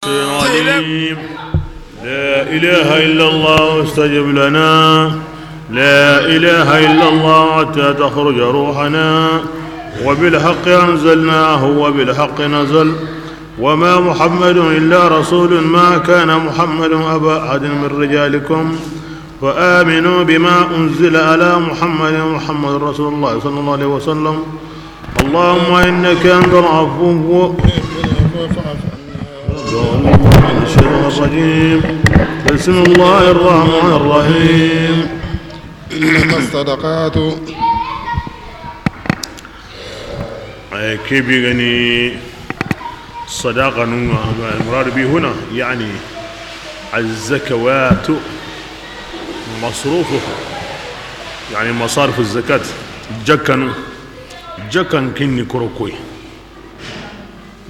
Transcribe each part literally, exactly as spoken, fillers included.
العليم. لا إله إلا الله استجب لنا. لا إله إلا الله حتى تخرج روحنا. وبالحق أنزلناه وبالحق نزل. وما محمد إلا رسول. ما كان محمد أبا أحد من رجالكم. فآمنوا بما أنزل على محمد. محمد رسول الله صلى الله عليه وسلم. اللهم إنك أنت العفو. الشيطان الرجيم. بسم الله الرحمن الرحيم. إنما الصدقات. Ay, ke be ga ni sadaqa nun ŋa, المراد به هنا، يعني، الزكوات مصروفها، يعني، مصارف الزكاة. Jakkanu, jakkan kinni korokoy.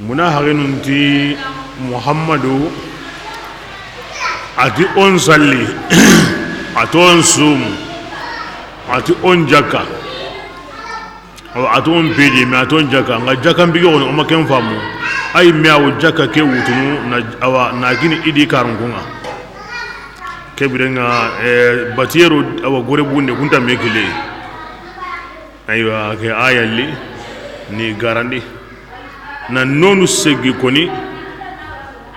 Muna haxinun ti Muhammadu, a ti on salli, a ti on sumu, a ti on jakka. Awa, a ti on pidi, mais a ti on jakka. Nga jakkan pigi xoni, o ma ken famu. Ay, mais awo jakka ke wutunu, na, awa, na kini idi karun kunŋa. Ke birenŋa, eh, batiyero, awa, gore bunde, kunta me kile. Aywa, ke ayalli, ni garandi. Na nonu segi koni,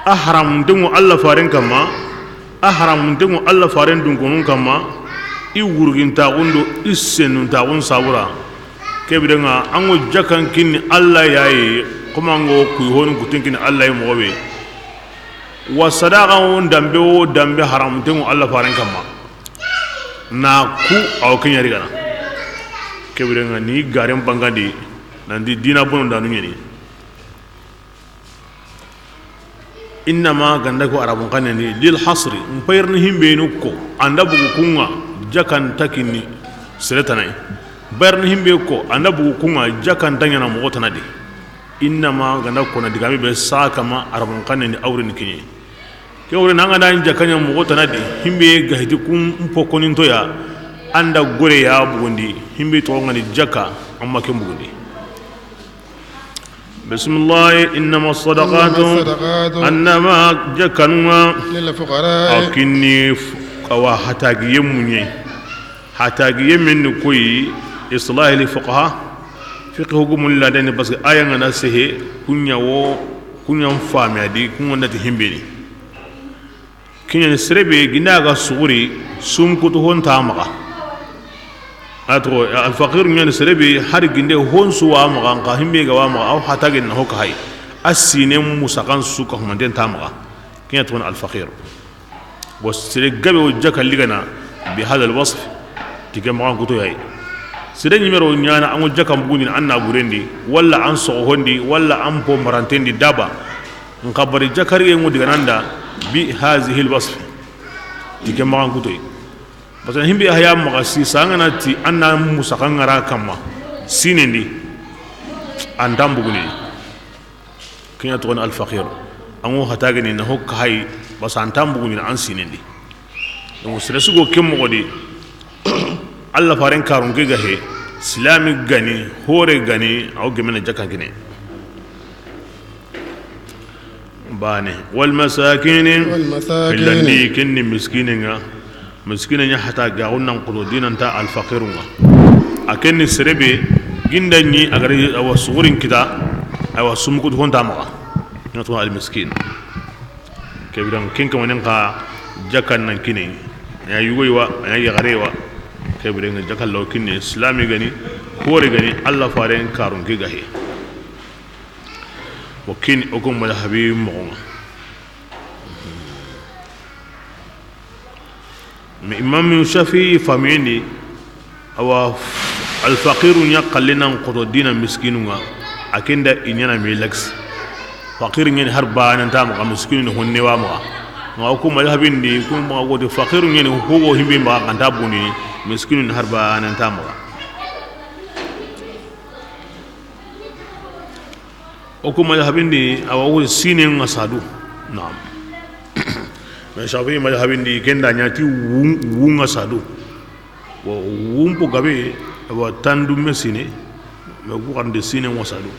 a haramuntenŋo Alla faren kamma, a haramuntenŋo Alla faren dunkonun kamma, i wurgintaxun do i senuntaxun sabura. Ke birenŋa, an ŋo jakkan kinni Alla yayi, xoma an ŋo kuy honu kutten kinni Alla yi moxo be. Wa sadaqa wo dambe wo dambe haramuntenŋo Alla faren kamma. Na ku awo kenyari gana. Ke birenŋa ni garen bangandi, nanti dina bono danu ɲeni. Innama ganda ko Arabun xannen di, lil hasri, n payirni himbe nu ko, anda bugu kunŋa, jakkan ta kinni sere tana yi. Bayirni himbe ko, anda bugu kunŋa, jakkan ta ɲana moxo tana di. Innama ganda ko na digame be sa kama Arabun xannen di awrini kiɲe. Ke wori nanga da jakka ɲa moxo tana di, himbe ga hiti kun pokoninto ya, anda gore ya bugundi, himbe to ngani jakka, amma ken bugundi. Bismillah, innama sadaqatu, إنما الصدقات annama jakkanunŋa, للفقراء a kinni f-, awa hatagiye muɲe. Hatagiye men ni koyi, islahi li fuqaha, fiqhu gumun ladani, parce que aya ngana sehe, kuɲa wo, kuɲa fami adi, kuɲa ndati himbeni. Kiɲani sere be ginda ga suguri, sum kutu hon ta maxa. A toxo, alfaqiru ɲani sere be hari ginde hon su wa maxa, nxa himbe ga wa maxa, aw hatagen na ho ka hay. A sinen musaxan su ka humanten ta maxa. Kiɲa toxon alfaqir. Bo sere gabe wo jakka ligana bi hadal wasf. Tige maxan kuto yayi. Sere ɲimero ɲana an ŋo jakkan bugundini an na burendi, walla an soxohondi, walla an po marantendi daba. Nxa bari jakariye ŋo digananda bi hazihil wasf. Ti ke maxan kutoy. Parce que himbe haya maxa si sangana ti an na musaxa ŋara kamma sinendi, an tan buguni. Kiɲa toxoni alfaqir. An ŋo hatageni na hokka hay, parce que an tan buguni an sinendi. Donc sere sugo ke moxo di, Alla faren karun ke ga he, silami gani, hore gani, aw gemene jakkan kine. Bane. Wal masakini. Wal masakini. Hillandi kenni miskine ŋa. Miskine ɲa hata ga xunnan koto dinanta alfaqiru ŋa. A kenni serebe ginda ɲi a gari awa sugurin kita, awa sumukutu honta maxa. Ina to al miskin. Kebiran kin kamanin ka jakkan nan kine. Ya yugo wa, ya yagare wa. Kebiran jakkan law kinne islami gani, hore gani, Alla faren karun ke ga he. Wa kin o ko madhabi moxo ŋa. Mais Imam Shafi'i famindi, awa, alfaqiru ɲa xallinan xoto dina miskinu ŋa, a kenda i ɲana me lax. Faqir ɲani har banen ta maxa, miskinu ni honne wa maxa. Ŋa o ku madhabindi, ku maxa woti faqiru ɲani hogo himbe maxa, kanta buni, miskinu ni har banen ta maxa. O ku madhabindi, awa wo sinen ŋa sadu. Naam. Mais Shafi'i madhabindi kenda ɲati wu, wu ŋa sadu. Wo wumpo gabe, awa tandu me sine, mais ku xande sinen ŋa sadu.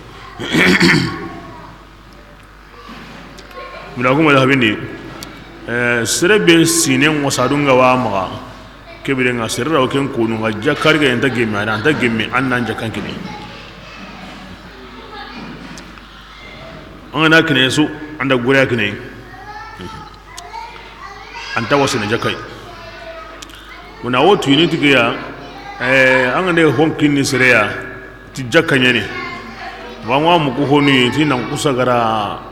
Mina kuma da habindi, eh, sere be sinen ŋa sadu ŋa wa maxa, ke bire ŋa sere ra wo ken konu ŋa, jakari ga nta gemme, a nta gemme an nan jakan kini. An ga na kine su, an da gure kine. An ta wasene jakai. Muna wo tuyini tigiya, eh, an ga ne hon kinni sere ya, ti jaka ɲani. Wa ŋa muku honi, ti nan kusa gara,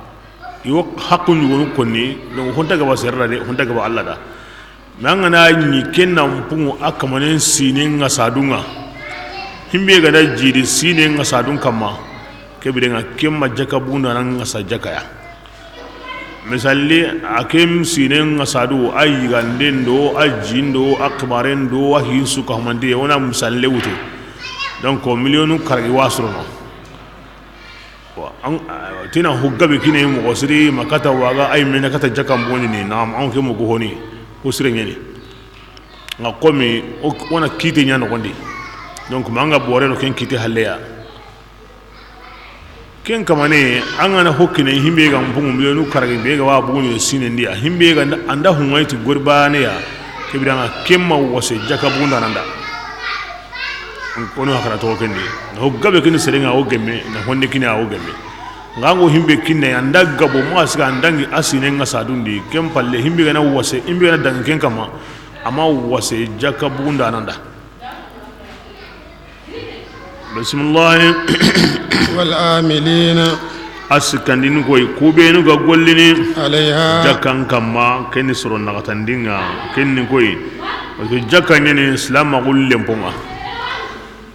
yo hakku ɲugonu konni, donc honta gaba sere da de, honta gaba Alla da. Mais an ga na ɲi ken nan pungu a kamanen sinen ŋa sadu ŋa. Himbe ga na jidi sinen ŋa sadun kamma. Ke bire ŋa ken ma jaka bunda nan ŋa sa jakaya. Misali, a ken sinen ŋa sadu, a yiganden do, a jin do, a xibaren do, a hinsu ka humandi, wona misali wutu. Donc, milionu karagi wasrono. Wa, an, a, tina hu gabe kine moxo siri, ma kata waga, ay mena kata jakan boni ni, na an ke moxo honi, ko sire ɲani. Ŋa komi, o, wona kite ɲa noxondi. Donc, ma an ga bore no ken kite halleya. Ken kamane, an ga na hokkine, himbe ga mpungu, milionu karagi, be ga wa buguni sinen diya. Himbe ga nda, an da hungaiti gorbane ya. Ke bire ŋa ken ma wase jaka bunda nan da. Kono hakana to kendi. Na ho gabe kini sere ŋa wo gemme, na honde kini a wo gemme. Ŋa ŋo himbe kinne, an da gabo, ma siga an dangi a sinen ŋa sadundi, ken palle, himbe ga na wase, himbe ga na dangi ken kama, a ma wase jaka bunda nan da. Bisimilahi. Wal amilina. A sikkandini koy, ku benu ga gollini. Alayha. Jakan kamma, ken ni soro naxatandin ŋa, ken ni koy. Parce que jaka ɲani silamaxu lenpon ŋa.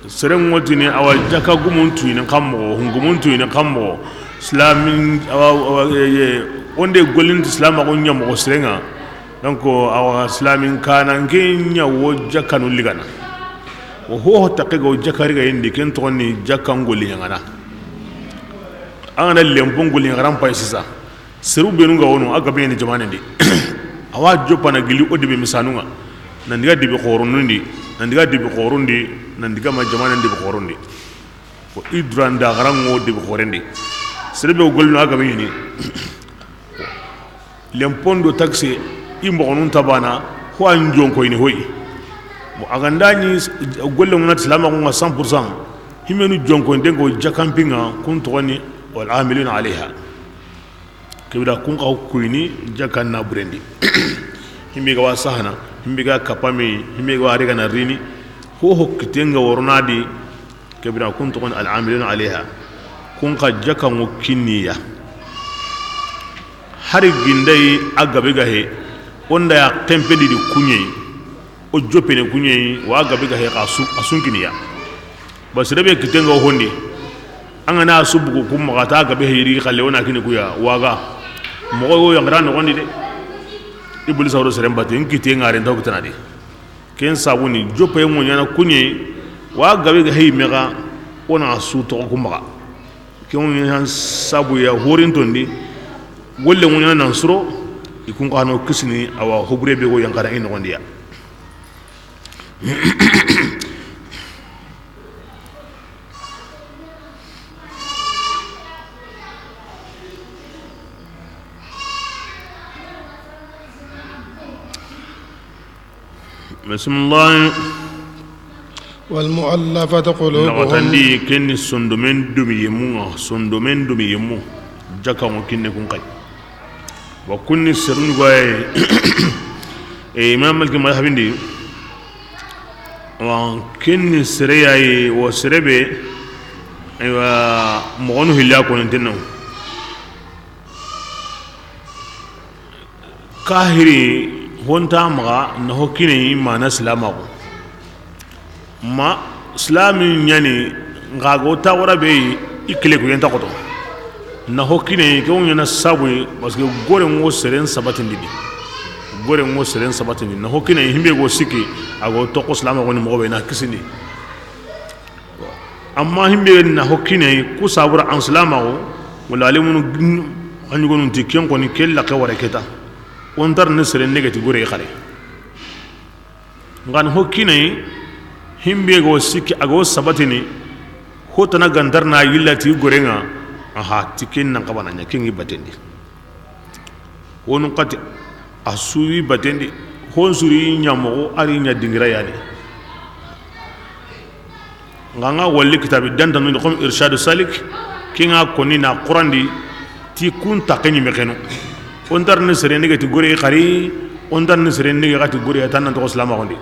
Seren ŋotini awa jaka gumun tuyini kan moxo, hungumun tuyini kan moxo. Silamin, awa, awa, ye, ye, onde gollini ti silamaxu ɲa moxo seren ŋa. Donc, awa silamin kanan ke ɲa wo jakanu ligana. Wo ho ho takke ga wo jakari ga yindi, ken toxoni jakan golli ɲaŋana. An ga na lenpon golli ɲaŋaran pay sisa. Seru benu ga wono, a gabe ni jamanen di. Awa joppana gili o debe misanu ŋa. Nan diga debe xoronundi, nan diga debe xorondi, nan diga ma jamanen debe xorondi. Ko i duran da xaranŋo debe xorendi. Sere be golno a gabe ni. Lenpon do taxe, i moxonun tabana, ho an jonkoyini hoy. Bon, a ga nda ɲi golle ŋa na ti silamaxu ŋa cent pour cent, himenu jonkoyinten ko jakanpin ŋa, kun toxoni wal amiluna alayha. Ke bire kun xa kuyini jakan na burendi. Himbe ga wa sahana, himbe ga kapami, himbe ga wa riga na rini, ho ho kiten ŋa worona di. Ke bire kun toxoni al amiluna alayha. Kun xa jaka ŋo kinniya. Hari gindayi a gabe ga he, onda ya kempedi di kuɲeyi, o joppene kuɲeyi, wa gabe ga he xa su, a sunkiniya. Ba sere be kiten ŋa wo hondi. An ga na su bugu kun maxa ta gabe he yiri xalle wona kini kuya, waga. Moxo wo yanxara noxondi de. Ibulisa woro seren bati, n kiten ŋa ren taw kitana de. Ken sabu ni, joppe ŋo ɲana kuɲe, wa gabe ga heyi mexa, wona su toxo ku maxa. Ken ŋo ɲana sabu ya horintondi, golle ŋo ɲana nan suro, i kun xa no kisini, awa hobure be go yanxara i noxondiya. Bisimilahi. Wal mu'allafati qulubuhum. Naxatandi, ken ni sondomen domi yemu ŋa, sondomen domi yemu. Jaka ŋo kinne kun xay. Wa kunni serun goye. E, Imam Malik madhabindi. Wa ken ni sere yayi, wo sere be, aywa, moxonu hilya ko nteno. Kahiri honta maxa na ho kineyi mana silamaxu. Ma silami ɲani, nxa go tawara be i kile ku yenta xoto. Na ho kineyi ke wo ɲana sabu, parce que gore ŋo seren sabatindi di. Gore ŋo seren sabatindi. Na ho kineyi himbe go sikki, a go toxo silamaxu ni moxo be na kisindi. Amma himbe na ho kineyi ku sabura an silamaxu, wala alimunu gin, an ɲugonun ti ken xoni ke laxe ware keta. Wontar ni sere negeti gore xare. Ngan ho kineyi, himbe go sikki a go sabatini, ho tana gantar na yilla ti gore ŋa, aha, ti ken nan xabana ɲa, ken ŋi batendi. Wonu xati a suwi batendi, hon suri ɲa moxo, a ri ɲa dingira yani. Nga nga walli kitabi dantanu ni, comme Irshadu Salik, ki nga konni na Qurandi, ti kun taxe ɲi mexenu. On tar ni sere ndege ti gore xari, on tar ni sere ndege xati gore ya tan nan toxo silamaxundi.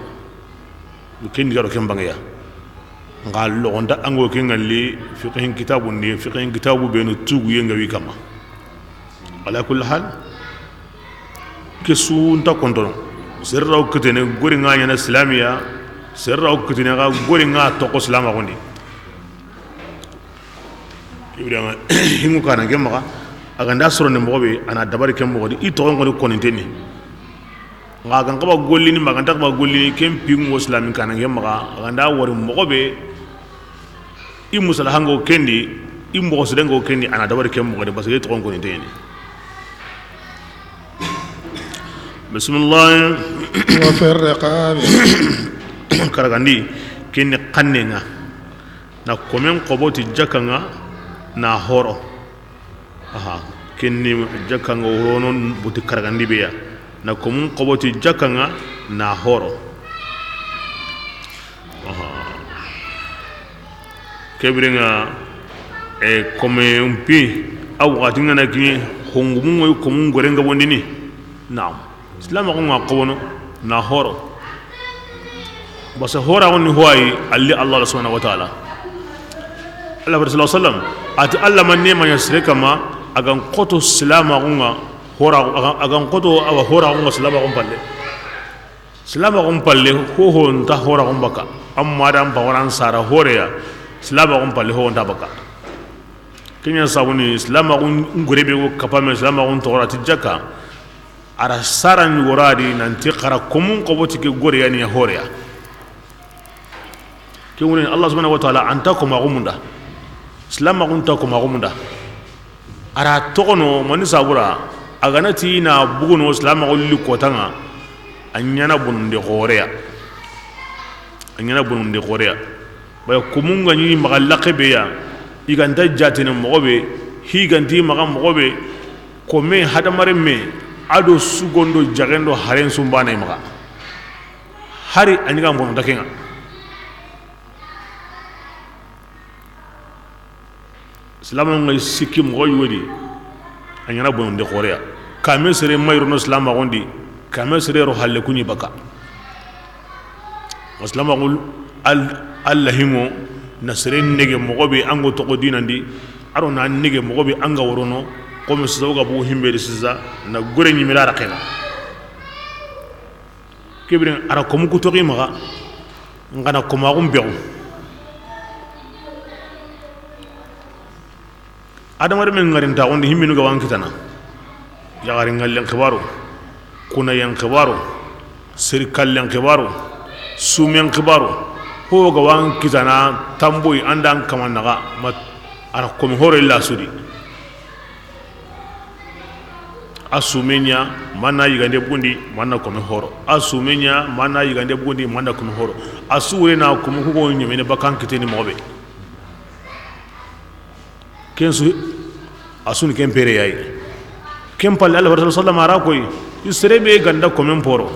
Ken digaro ken bangeya. Nga loxonta ango ke ngalli fiqhin kitabu ndi, fiqhin kitabu benu tuguye nga wi kama. Ala kulli hal, ke su nta kontono. Serraw kitene gori nga ɲana silamiya, serraw kitene ga gori nga toxo silamaxundi. Ibrahima, hingu kana ke maxa, a ganda soro ne moxo be, a na dabari ke moxo di, i toxon koni koninteni. Nga a gan xaba gollini, ma a ganta xaba gollini, ken pingo silamin kana ke maxa, a ganda wori moxo be, i musala hango kendi, i moxo sidengo kendi, a na dabari ke moxo di, parce que i toxon koninteni. Bismillah. وفي الرقاب. Karagandi, ken ni xanne nga. Na komen xobo ti jakka nga na horo. Aha, ken ni jakka nga worono buti karagandi be ya. Na komun xobo ti jakka nga na horo. Aha. Ke biren nga, e, komen pi, a waxati nga na kiɲe, hongumun ŋoy komun goren ga bondini. Naam. Silamaxu nga xobono na horo. Basa horaxu ni hoyi alli Allah subhanahu wa ta'ala. Allah Rasul sallallahu alaihi wasallam ati Allah ma nema ɲa sire kama, a gan xoto silamaxu nga horaxu, a gan, a gan xoto awa horaxu nga silamaxu palle. Silamaxu palle, hoho nta horaxu baka. Amma dan pawaran sara horeya, silamaxu palle hoho nta baka. Ken ɲa sabuni silamaxu ngure be go kapame, silamaxu toxora ti jakka. A ra sara ɲugora di nanti xara komun xobo ti ke gore yani ya horeya. Ke woni Allah subhanahu wa ta'ala anta komaxu munda. Silamaxu nta komaxu munda. A ra toxono mani sabura, a gana ti na buguno silamaxu li kotanga, a ɲana bononde xoreya. A ɲana bononde xoreya. Baya komun ga ɲi maxa laxe be ya, i ganta jatene moxo be, hi ganti maxa moxo be, kome hadamaren me, a do sugondo jaxendo haren sumbane maxa. Hari a ɲi ga bononta kenga. Silamaxu nga sikki moxo yodi, a ɲana bononde xoreya. Kame sere mayrono silamaxundi, kame sere ro halle kuɲi baka. Silamaxu al-, Allah himo na sere nege moxo be ango toxo dinandi, aro na nege moxo be anga worono, comme sisa ga bu himbe de sisa na gore ɲimira rakena. Ke biren a ra komu ku toxi maxa, n xa na komaxun bexu. Adamarenmen ŋarintaxundi himminu ga wan kitana. Yaxarinŋallen xibaru, kunayen xibaru, sirikallen xibaru, sumen xibaru, ho ga wan kitana tamboyi andan kama naxa ma a ra komi horo illa sudi. A sume ɲa, manna yigande bugundi, manna kome horo. A sume ɲa, manna yigande bugundi, manna kome horo. A suure na kome hugo ɲemene bakan kiteni moxo be. Ken su, a suni ken pere yayi. Ken palle Allah wa sallam a ra koy, i sere be ganda komen poro.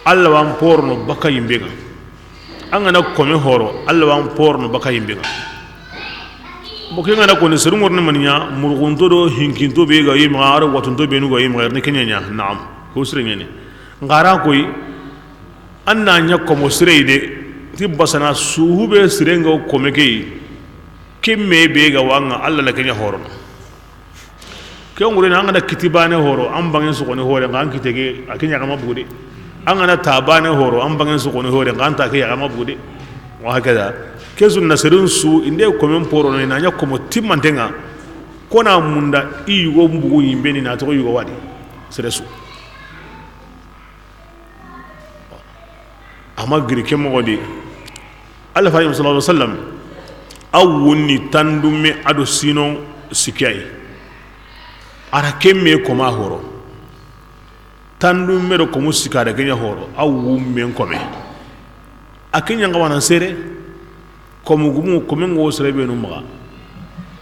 Allah wan porno baka yimbe ŋa. An ga na kome horo, Allah wan porno baka yimbe ŋa. Mo ke ŋa na koni seru ŋorni maniya, murgunto do hinkinto be ga yima, aro watunto be nu ga yima, ni kenya nya, naam. Ko sire ɲeni. N xa ra koy, an na ɲa komo sire de, ti basana suhu be sire ŋa kome ke, ke me be ga wa ŋa, Allah na kenya horo. Ke ŋure na an ga na kiti bane horo, an bangen sogoni hore, n xa an kite ke, a ke ɲaxama bugu de. An ga na ta bane horo, an bangen sogoni hore, n xa an ta ke ɲaxama bugu de. Wa hakaza. Ke sunna serun su, inde komen poro no, na ɲa komo timmante ŋa, kona munda i yugo mbugu yimbe ni na toxo yugo wadi. Sere su. A ma giri ke moxo di. Allah faare sallallahu alaihi wasallam, a wunni tandume a do sino sikki yi. A ra ke me koma horo. Tandume do komu sikka da kenya horo, a wummen kome. A kenya ŋa wana sere. Komu gumu, kome ŋo sere be nu maxa.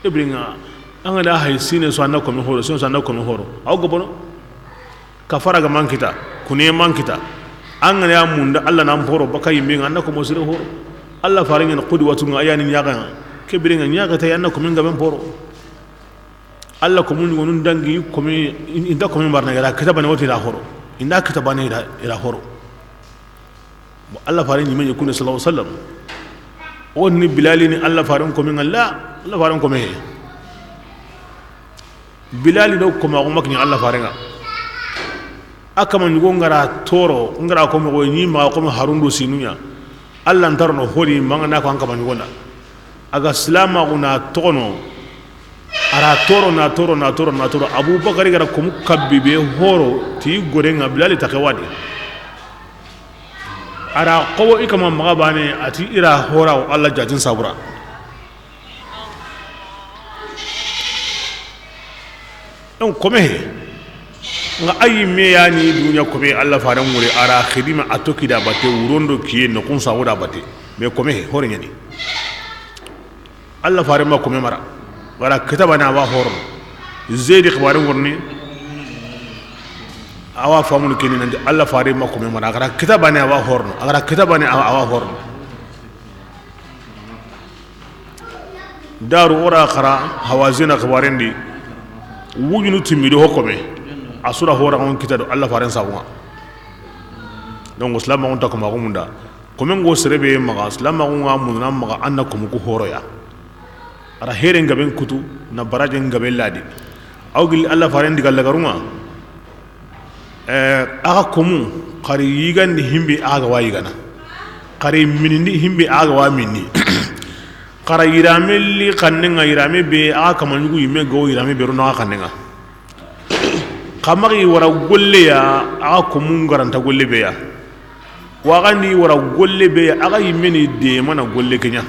Ibri ŋa, An ga na hay sine su, an na kome horo, sine su, an na kome horo. Aw ga bono. Kafara ga man kita, kune man kita. An ga na ya munda, Alla nan poro baka yimbe ŋa, an na komo sire horo. Alla fare ɲa ni qudwatu ŋa, a ya ni ɲaxa ŋa. Ke bire ŋa ɲaxa ta ya, an na kome ŋa ben poro. Alla komu ɲugonun dangi, kome, in-, inta kome marana, i ra kita bane woti ra horo. Inda kita bane i ra, i ra horo. Bon, Alla faren ɲi me ɲi kunde, sallallahu alayhi wasallam. O ni Bilali ni Alla faren kome ŋa la, Alla faren kome he. Bilali do koma ko makni Alla faren ŋa. A kama ɲugo ŋa ra toro, ŋa ra kome ko ɲi ma kome harun do sinu ɲa. Alla ntarono hori manga na ko an kama ɲugo nda. A ga silamaxu na toxono, a ra toro, na toro, na toro, na toro. Abubakari ga ra komu kabbi be horo ti gore ŋa, Bilali ta ke wadi. A ra xobo i kama maxa bane, a ti i ra hora wo Alla jatin sabura. Donc, kome he. Ŋa ayi me ya ni duniya kome, Alla faren ŋure, a ra xidima, a toki da bate, wurondo kiye, noxun sawo da bate. Mais kome he, hore ɲa ni. Alla faren ma kome mara. Wala kitabane a wa horono. Zeydi xibare ŋorni. A wa famunu keni nanti Alla faren ma kome mara. A ga ra kitabane a wa horono. A ga ra kitabane a wa, a wa horono. Daru o ra xara Hawazina xibaren di. Wujunu timmi do ho kome. A su ra hora ŋon kita do Alla faren sabu ŋa. Donc, silamaxun ta koma ko munda. Komen go sere be maxa, silamaxun ŋa mununa maxa, an na komu ku horoya. A ra here ŋa ben kutu, na baraje ŋa ben ladi. Aw gili Alla faren diga lagaru ŋa. Eh, a ga komu, xari yigandi himbe a ga wa yigana. Xari minindi himbe a ga wa minni. Xara yirame li xanne ŋa, yirame be a ga kama ɲugu yimme go yirame be ro na xanne ŋa. Xa maxi wara golle ya, a ga komu ŋa ra nta golle be ya. Waxandi wara golle be ya, a ga yimme ni de mana golle ke ɲa.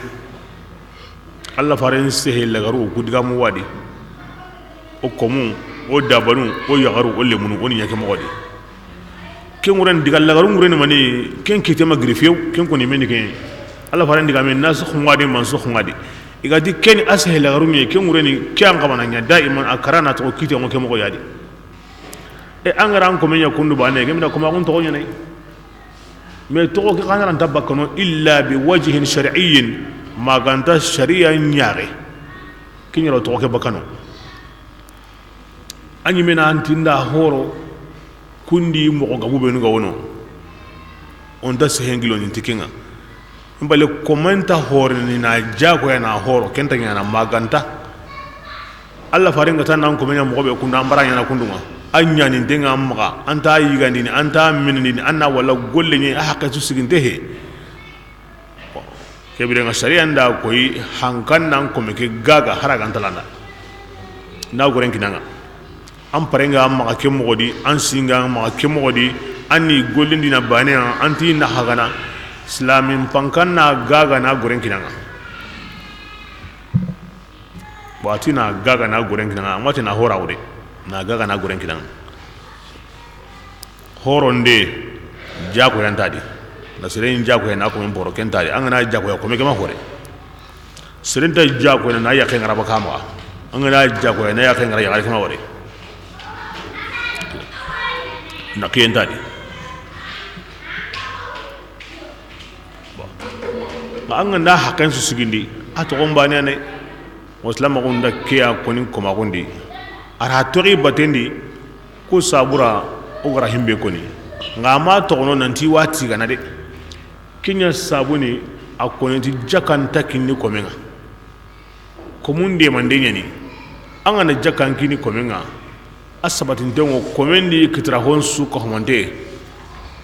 Alla faren sehe lagaru o ku digamu wadi. O komu, o dabanu, o yaxaru, o lemunu, o ni ɲa ke moxo di. Ken ŋuren diga lagaru ŋuren mani, ken kite ma giri few, ken koni meni ken. Alla faren digame na su xungadi, man su xungadi. I ga ti keni a sehe lagaru ɲe, ken ŋureni, ke an xabana ɲa, daiman a karana toxo kite ŋo ke moxo yadi. E an ga ra an kome ɲa kundu bane, ke mina koma kun toxo ɲa ne. Mais toxo ke xa na ra nta bakkano illa bi wajhin shar'iyyin, ma ga nta sharia ɲaxe. Ke ɲa ro toxo ke bakkano. A ɲimena an ti nda horo, kundi moxo gabu benu ga wono. O nta sehen giloni nti ke ŋa. Mbale komenta horo ni na jagoya na horo, ken ta ɲana ma ga nta. Alla faren ga ta nan kome ɲa moxo be kunda, an bara ɲana kundu ŋa. A ɲaninten ŋa maxa, an ta yigandini, an ta minindini, an na wala golle ɲe, a haqqe su siginte he. Bon, ke bire ŋa sariya nda koyi, hankan nan kome ke gaga hara ga nta landa. Na goren kinaŋa. An pare ŋa maxa ke moxo di, an si ŋa maxa ke moxo di, an ni gollindina bane ya, an ti na hagana, silamin pankan na gaga na goren kinaŋa. Bon, a ti na gaga na goren kinaŋa, a ma ti na hora wude, na gaga na goren kinaŋa. Horonde, jakoya nta di. Na seren jakoya na ko men boro ken nta di. An ga na jakoya ko me ke ma hore. Seren ta jakoya na yaxe ŋa ra baka maxa. An ga na jakoya na yaxe ŋa ra yaxe ma wore. Na kiyen nta di. Bon. An ga na haqqen su sigindi, a toxon bane ne. Wo silamaxun da ke ya koni komaxundi. A ra toxi batendi. Ko sabura, o ga ra himbe koni. Ŋa ma toxono nanti wati gana de. Ke ɲa sabuni, a koni ti jakan ta kinni komen ŋa. Komun demande ɲani. An ga na jakan kinni komen ŋa. A sabatinten ŋo komen di kitira hon su ka homante.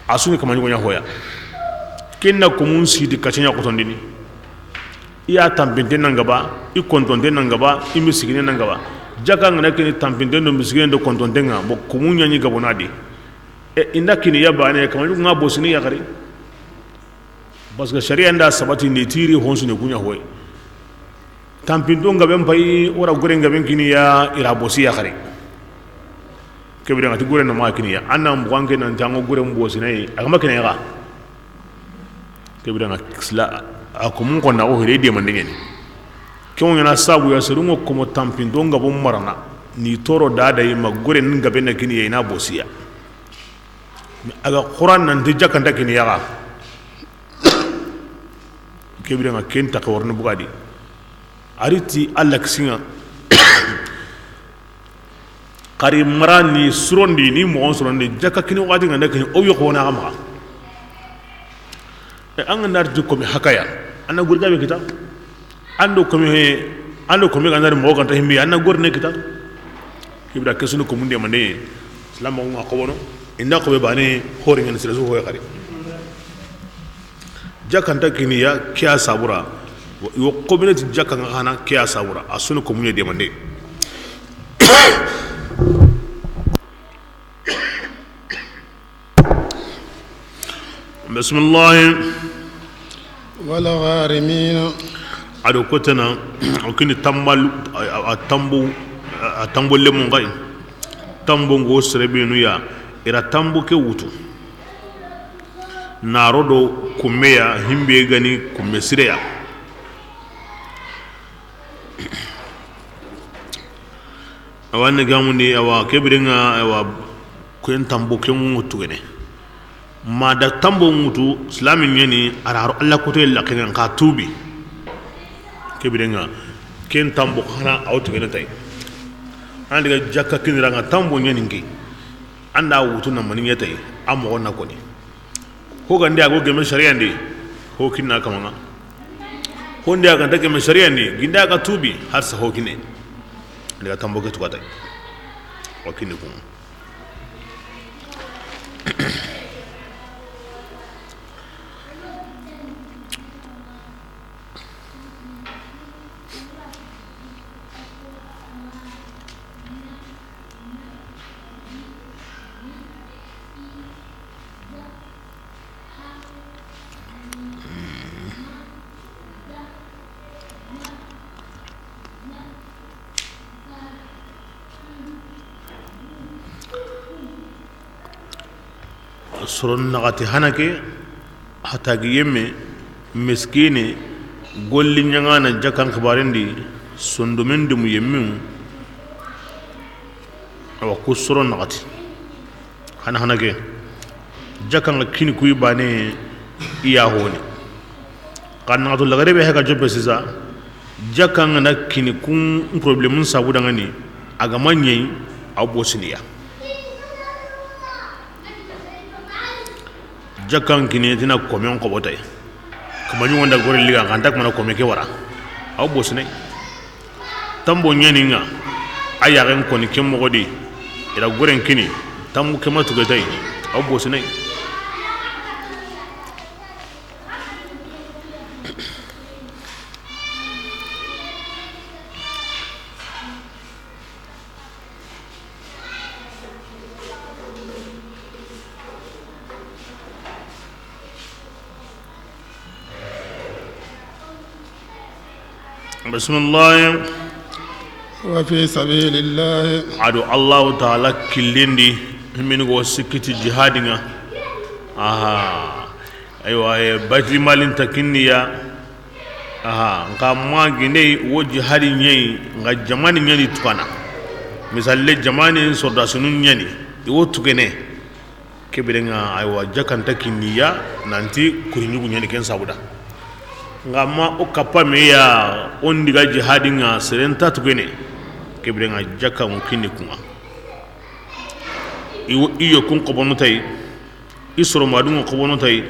A su ni kama ɲugo ɲa hoya. Ken na komun sidi ka ci ɲa xotondini. I ya tanpinte nan gaba, i kontonte nan gaba, i misigine nan gaba. Jaka ŋa na kini tanpinte do misigine do kontonte ŋa, bo komu ɲaɲi gabo na di. E, i nda kini ya bane, kama ɲugo ŋa bosini yaxari. Parce que sariya nda sabatindi tiri honsune ku ɲa hoy. Tanpinto ngaben pay, wara gore ngaben kini ya, i ra bosi yaxari. Ke bire ŋa ti gore na ma kini ya. An na muxan ke nan tango gore mbosinayi, a ga ma kini ya ga. Ke bire ŋa sila, a ko mun ko na o hede demande ɲani. Ken ŋa na sabu ya, seren ŋa komo tanpinto ŋa bo marana, ni toro dada yi ma gore ni gabe na kini ya, i na bosiya. A ga Qur'an nanti jakka nta kini ya ga. Ke biren ŋa ken ta xawarni bugadi. A ri ti Alla kisi ŋa. Xari mara ni surondi, ni moxon surondi, jakka kini waxati ŋa nda kini, o yo xona xa maxa. E, an ga nda ti komi hakaya, an na gori gabe kita. An do komi he, an do komi ga nda moxo ganta himbi, an na gori ne kita. Ke bire ke su ni komun demande, Islam moxo ŋa xobono, i nda xobe bane, hore ŋa ni sere su hoye xari. Jakka nta kini ya ke ya sabura. Yo xobine ti jakka ŋa xana ke ya sabura. A su ni komun ɲa demande. Bismillahi. Wal gharimina. A do kotana, o kini tambal, a, a, a tambo, a tambo lemun ŋa yi. Tambo ŋo sere benu ya, i ra tambo ke wutu. Naro do kumme ya, himbe ga ni kumme sire ya. Awa ni gamundi, awa ke biren ŋa, awa ken tambo ke ŋutu gene. Ma da tambo ŋutu, silami ɲa ni, a ra ro Alla kote la kene ka tubi. Ke biren ŋa, ken tambo xana a wutu gene tay. An diga jakka kini ra ŋa tambo ɲa ni ŋi. An da wutu na mani ɲa tay, a moxo na koni. Ho gande a go geme sariyan di, ho kinna kamaŋa. Ho nde a ga nta geme sariyan di, ginde a ga tubi, har sa ho kine. Daga tambo ke tuga tay. O kini kun. Soron naxati hana ke, hatagi yemme, miskine, golli ɲaŋana jakkan xibarendi, sondomen demu yemmiŋu. Awa ku soron naxati. Hana hana ke. Jakka ŋa kini kuyi bane i ya honi. Xa naxato lagare be heka joppe sisa. Jakka ŋa na kini kun problème sabu dangani. A ga ma ɲeyi, a bosiniya. Jakka ŋa kini tina komen xobotay. Kama ɲugonda gore liga xanta kamana kome ke wara. A bosinay. Tambo ɲaninŋa, a yaxen koni ke moxo di, i ra goren kini, tambo ke ma tugetay, a bosinay. Bisimilahi. Wa fi sabilillahi. A do Allahu taala killendi, min go sikki ti jihadin ŋa. Aha. Aywa, e, Baytul Malin ta kinniya. Aha, nka ma gindey wo jihadi ɲeyi, nka jamani ɲani tukana. Misalle, jamani sordasunu ɲani, i wo tukene. Ke biren ŋa, aywa, jakka nta kinniya, nanti kuri ɲugu ɲani ken sabuda. Nka ma o kappa me ya, o ndiga jihadin ŋa, seren ta tukene. Ke biren ŋa, jakka ŋo kinni kun ŋa. I wo, i yo kun xobonu tay. I soro madunŋo xobono tay,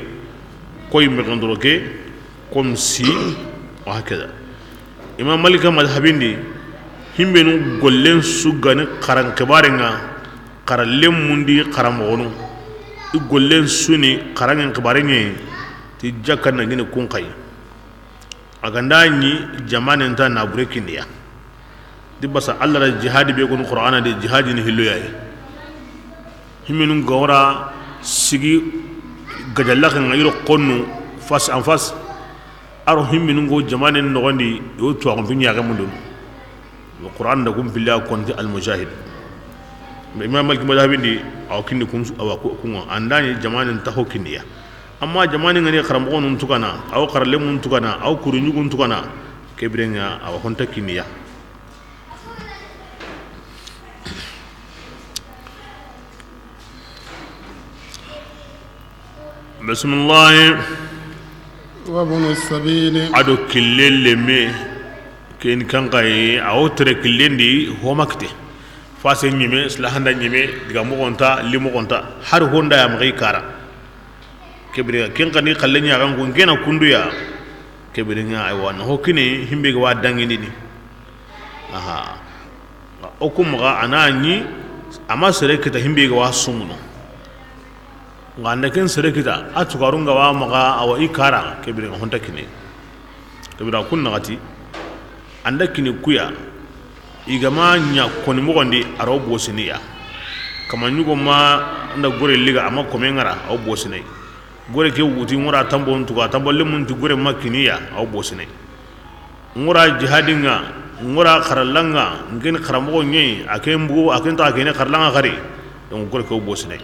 koy mexen doro ke, comme si, wa hakada. Imam Malika madhabindi, himbenu gollen su gani xaran xibaren ŋa, xara lemmundi xara moxonu. I gollen su ni xaranŋen xibaren ŋe, ti jakka na gini kun xay. A ga nda ɲi jamanen ta na bure kinniya. Di basa Allah da jihadi be gonu Qur'ana de, jihadi ni hillo yayi. Himinu gawra sigi gajallaxe ŋa yiro konnu face en face. Aro himinu go jamanen noxondi yo tuwaxuntu ɲaxe mundun. Qur'an da gum billa konti al mujahid. Imam Malik madhabindi aw kinni kun, awa ku-, kunga andani jamanen taxo kinniya. Amma jamani ngani xaramoxonun tukana, aw xaralemun tukana, aw kuruɲugun tukana, Ke biren ŋa a wa honta kiniya. Bisimilahi. Wabnu sabili. A do kille lemme, ken kankaye, a wo tere killen di, homa kite. Fase ɲime, silahanda ɲime, diga moxonta, li moxonta, hari honda ya maxi kara. Ke biren ŋa, ken xa ni xalle ɲaxan kun kena kunduya. Ke biren ŋa, aywa, na ho kini, himbe ga wa dangindini. Aha. O ku maxa, a na ɲi, a ma sere kita himbe ga wa sumuno. Nga anda ken sere kita, a tukarun ga wa maxa, a wa i kara, ke biren ŋa honta kini. Ke bira kun naxati, anda kini kuya, i ga ma ɲa koni moxon di, a ro bosiniya. Kama ɲugo ma nda gore liga, a ma kome ŋara, a wo bosine. Gore ke wuti ŋora tambo ntuga, tambo lemun ti gore ma kiniya, a wo bosine. Ŋora jihadi ŋa, ŋora xaralla ŋa, n ken xaramoxo ɲeyi, a ken bugu, a ken taxa kene xaralla ŋa xari. Donc gore ke wo bosine.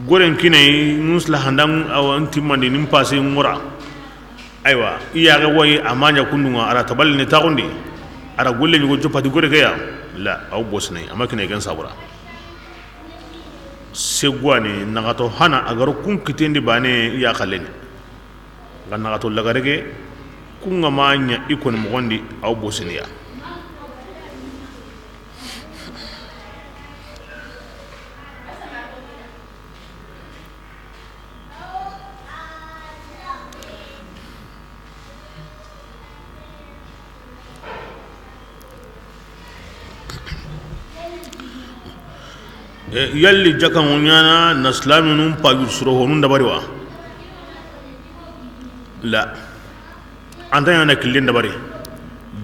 Goren kinay, nusla handan, awa, n timmandi, nin pase ŋora. Aywa, i yaxe woyi, a ma ɲa kundunga, a ra taballe ne taxundi, a ra golle ɲugo joppati gore ke ya, la, a wo bosinay, a ma kinay ken sabura. Seguwani, naxato hana, a garo kun kitendi bane, i ya xalleni. Nga naxato lagarege, kunga ma ɲa i koni moxondi, a wo bosiniya. E, yalli jakkan ŋo ɲana na silaminun paju soro honun dabari wa? La. Anta ɲana killen dabari.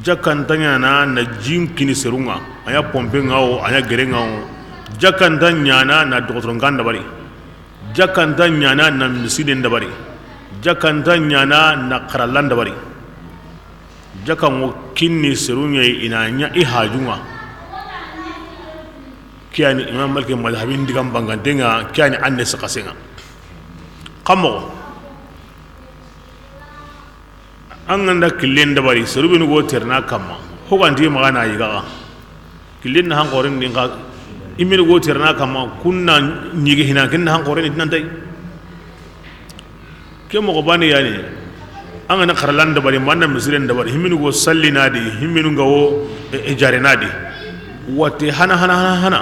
Jakka nta ɲana na jin kini serun ŋa, a ɲa pompe ŋa wo, a ɲa gere ŋa wo. Jakka nta ɲana na doxotoron kan dabari. Jakka nta ɲana na misiden dabari. Jakka nta ɲana na xarallan dabari. Jakka ŋo kinni serun ɲa i na ɲa i hajun ŋa. Kiyani Imam Malik madhabin digan banganten ŋa, kiyani anne sakasen ŋa. Xa moxo. An ga nda killen dabari, seru benu go terna kamma, ho ganti maxa na yiga xa. Killen na han xoren din xa, i menu go terna kamma, kun na ɲigi hina, ken na han xoren din nan tay. Ke moxo bane yani, an ga na xarallan dabari, manna misiren dabari, himmenu go sallina di, himmenu ga wo, e, e jarena di. Watte hana, hana, hana, hana.